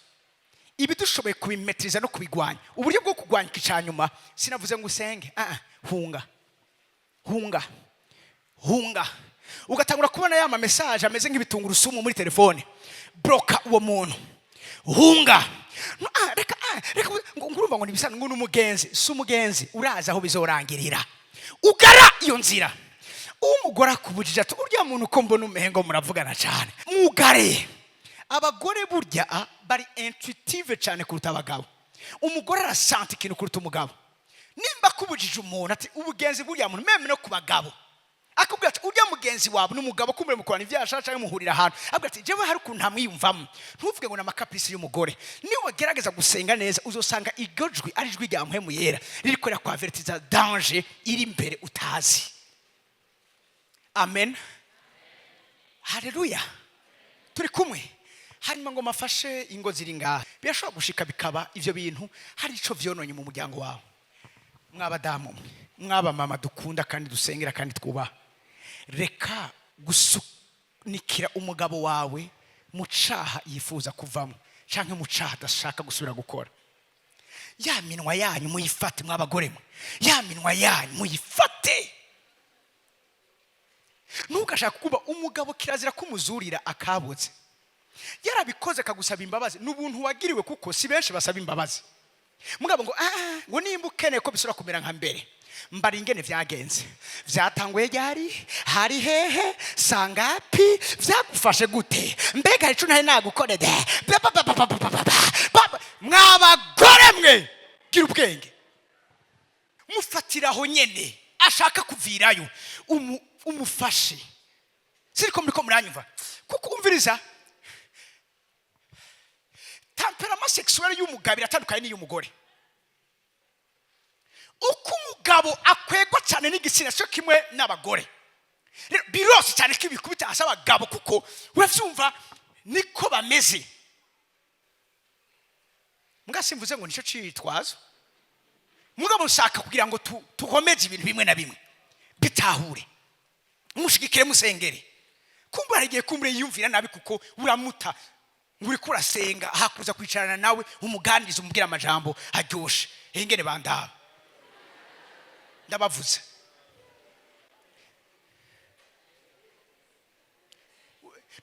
ibi dushoboye kubimetiriza no kubigwanya. Uburyo bwo kurwanya icya nyuma, sinavuze ngo usenge. Ah, ah, hunga, hunga, hunga. Ugatangura kubona ya ma message ameze nk'ibitungurusumu muri telefone, bloka uwo muntu, hunga. No, ah, reka, ah, reka ngo ngurumva ngo nibisanzwe, ngo n'umugenzi. Si umugenzi, urazi aho bizorangirira. Ugara iyo nzira. Umugore akubujije ati: "Urya muntu uko mbona umengo muravugana cyane," mugare. Abagore burya, ah, bari intuitive cyane kuruta abagabo. Umugore arasanta ikintu kuruta umugabo. Nimba akubujije umuntu ati ubugenzi buriya muntu, même no ku bagabo, akubwira ati urya mugenzi wawe ni umugabo, kumbure mukorana ibyaha cyangwa muhurira ahantu, akubwira ati: "Jewe hari ukuntu ntamwiyumvamo," ntuvuge ngo ni ama caprices y'umugore. Niba wagerageza gusenga neza, uzosanga iryo jwi ari ijwi rya Mpwemu Yera ririko rirakwavertiza danger iri imbere utazi. Amen, haleluya. Turi kumwe. Hanyuma ngo mafashe ingo ziri ngaha, birashobora gushika bikaba ivyo bintu hari ico vyononye mu muryango wawe. Mwabadamu mwe, mwaba mama dukunda kandi dusengera kandi twubaha, reka gusunikira umugabo wawe mu caha yifuza kuvamo canke mu caha adashaka gusubira gukora. Ya minwa yanyu muyifate, mw'abagore mwe, ya minwa yanyu muyifate. Ntugashaka kuba umugabo, kirazira kumuzurira akabutse. Yarabikoze akagusaba imbabazi, ni ubuntu wagiriwe, kuko si benshi basaba imbabazi. Mugabo ngo ah, ngo nimba ukeneye ko bisubira kumera nka mbere, mbara ingene vyagenze, vyatanguye ryari, hari hehe, sangapi, vyagufashe gute, mbega hari ico ntari nagukorede. Ba, ba, ba, ba, ba, ba, ba, ba, ba. Mwabagore mwe, gira ubwenge, mufatiraho nyene ashaka kuvirayo, umufashe. Siriko muriko muranyumva? Kuko umviriza, tempérament sexuel y'umugabo iratandukanye n'iy'umugore. Uko umugabo akwegwa cyane n'igitsina cyo kimwe n'abagore. Rero birose cyane ko ibikubita hasi abagabo, kuko uravyumva niko bameze. Mbwa simvuze ngo nicyo citwazo, mugabo nshaka kugira ngo tukomeze ibintu bimwe na bimwe bitahure. Mushigikire, musengere. Kumbura hari igihe kumbure yiyumvira nabi kuko uramuta ngo uriko urasenga, hakuza kwicarana nawe umuganiriza, umubwira amajambo aryoshe. Ingene bandaba, ndabavuze.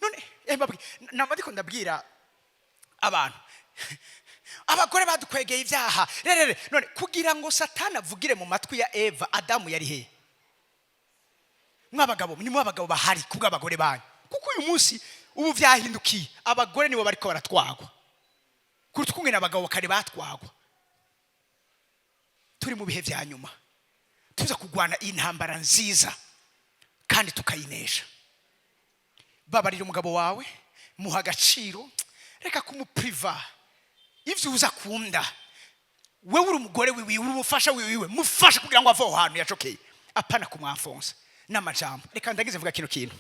None mbabwi- nama ndiko ndabwira abantu, abagore badukwegeye ibyaha rerere. None kugira ngo Satani avugire mu matwi ya Eva, Adamu yari hehe? Mwabagabo, ni abagabo bahari kubw'abagore banyu, kuko uyu munsi ubu vyahindukiye, abagore nibo bariko baratwagwa kuruta ukungene abagabo kare batwagwa. Turi mu bihe vya nyuma, tuza kugwana intambara nziza kandi tukayinesha. Babarira umugabo wawe, muha agaciro, reka kumupriva ivyo uza akunda. Wewe uri umugore wiwiwe, uri umufasha wiwiwe, mufashe kugira ngo ave aho hantu yacokeye, apana kumwamfonsa n'amajambo. Reka ndagize mvuga kino kintu: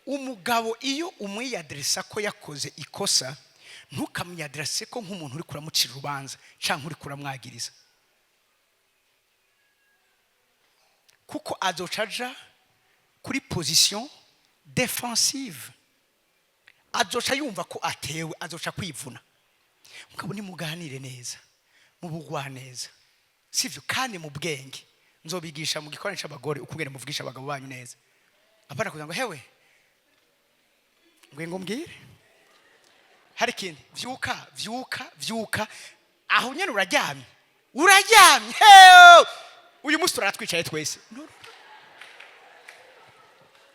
umugabo iyo umwiyaderesa ko yakoze ikosa, ntukamwiyaderese ko nk'umuntu uri kuramucira urubanza cyangwa uri kuramwagiriza, kuko azoca aja kuri position défensive, azoca yumva ko atewe, azoca kwivuna. Mugabo nimuganire neza. Mu bugwaneza, sivyo? Kandi mu bwenge. Nzobigisha mu gikorane c'abagore ukungene muvugisha abagabo banyu neza, apana kugira ngo hewe ngwe ngo mbwire. Hari ikindi: vyuka, vyuka, vyuka. Aho nyene uraryamye, uraryamye. Hewe! Uyu munsi turatwicaye twese. No, no, no.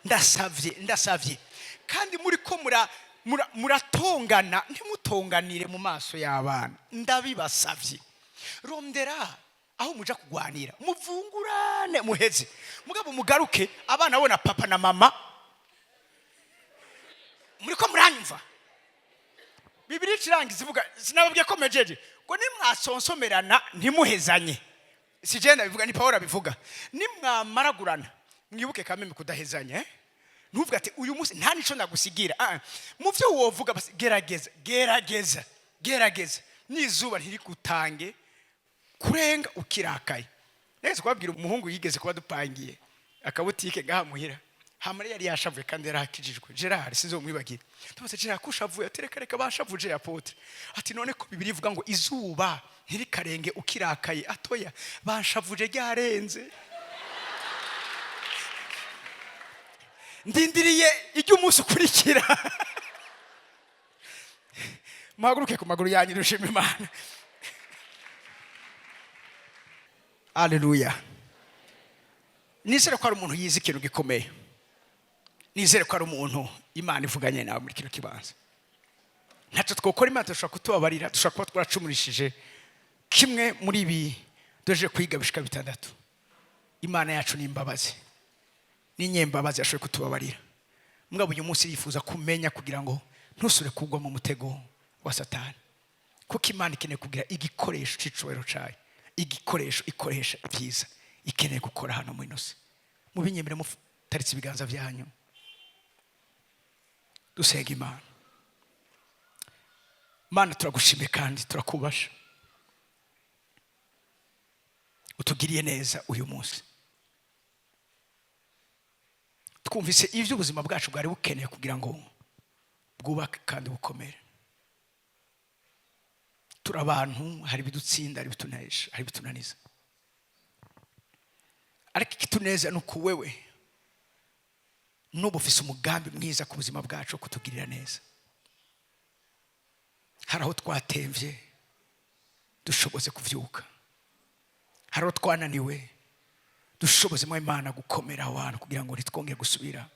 Ndasavye, ndasavye. Kandi muri ko muratongana, ntimutonganire mu maso y'abana. Ndabibasavye, rondera aho muja kugwanira, muvungurane, muheze, mugabo mugaruke abana bona papa na mama. Muri ko muranyumva? Bibiri ikirangiza ivuga, sinababwiye ko mejeje, ngo nimwasonsomerana ntimuhezanye. Si je ndabivuga, ni Paul abivuga. Nimwamaragurana, mwibuke kameme kudahezanya, eh? Ntuvuge ati uyu munsi nta nico ndagusigira. Ah, mu byo wovuga basi gerageza, gerageza, gerageza n'izuba ntirikutange kurenga ukirakaye. Nageze kubabwira umuhungu yigeze kuba dupangiye akabutike ngaha muhira. Hamara yari yashavuye kandi yarakijijwe, Gerard, sinzomwibagira. Tubaze Gerard ko ushavuye, ati reka reka, bashavuje apôtre. Ati none ko Bibiliya ivuga ngo izuba ntirikarenge ukirakaye? Atoya, banshavuje ryarenze, ndindiriye ijya umunsi ukurikira. Muhaguruke ku maguru yanyu, dushima Imana. Aleluya! Nizere ko ari umuntu yize ikintu gikomeye. Nizere ko ari umuntu Imana ivuganye nawe muri kino kibanza. Ntacyo twakora, Imana dushobora kutubabarira. Dushobora kuba twaracumurishije kimwe muri ibi duhejeje kwiga bishika bitandatu. Imana yacu ni imbabazi, ni nyembabazi, yashoboye kutubabarira. Mugabo uyu munsi yifuza kumenya kugira ngo ntusure kugwa mu mutego wa Satani, kuko Imana ikeneye kugira igikoresho cy'icubahiro cyayo, igikoresho ikoresha ibyiza ikeneye gukora hano muri ino si. Mubinyemere, mutaritse ibiganza byanyu, dusenga Imana. Mana, turagushimiye kandi turakubasha, utugiriye neza. Uyu munsi twumvise ibyo ubuzima bwacu bwari bukeneye kugira ngo bwubake kandi bukomere. Turi abantu, hari ibidutsinda, hari ibitunesha, hari ibitunaniza, ariko ikituneza ni uko wewe n'ubu ufise umugambi mwiza ku buzima bwacu wo kutugirira neza. Hari aho twatemvye, dushoboze kuvyuka. Hari aho twananiwe, dushoboze mu Imana gukomera aho hantu kugira ngo ntitwongere gusubira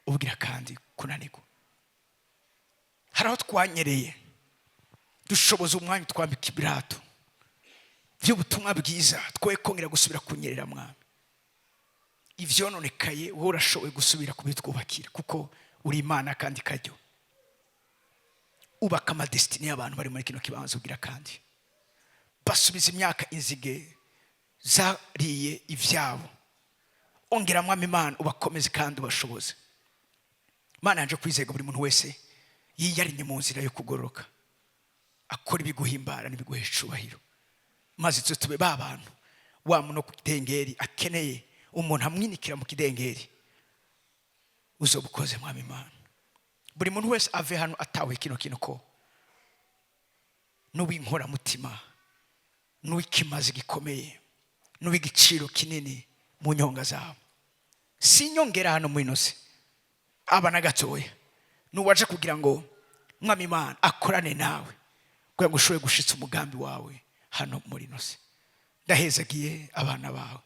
ubwira kandi kunanirwa. Hari aho twanyereye, dushoboze umwanya twambika ibirato by'ubutumwa bwiza, twoye kongera gusubira kunyerera. Mwami, ivyononekaye wowe urashoboye gusubira kubitwubakira, kuko uri Imana kandi kajyo ubaka ama destiny y'abantu bari muri kino kibanza. Ubwira kandi basubiza imyaka inzige zariye ivyabo. Ongera, Mwami Imana, ubakomeze kandi ubashoboze. Imana yanje kwizega, buri muntu wese yiyarinye mu nzira yo kugororoka, akora ibiguhimbara n'ibiguhesha icubahiro, maze twe tube ba bantu wa muntu ku kidengeri akeneye umuntu amwinikira mu kidengeri. Uzoba ukoze, Mwami Imana. Buri muntu wese ave hano atawe kino kintu ko n'uw'inkoramutima, n'uw'ikimazi gikomeye, n'uw'igiciro kinini mu nyonga zabo. Si inyongera hano muri ino si aba na gatoya, n'uwaje kugira ngo Mwami Imana akorane nawe kugira ngo ushobore gushitsa umugambi wawe hano muri ino si. Ndahezagiye abana bawe,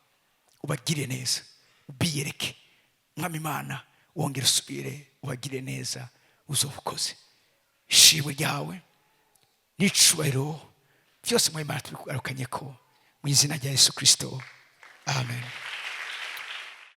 ubagire neza, ubiyereke, Mwami Imana, wongere usubire ubagire neza. Uzoba ukoze. Ishimwe ryawe n'icubahiro byose, Mwami Imana, tubikugarukanye ko mu izina rya Yesu Kristo, amen.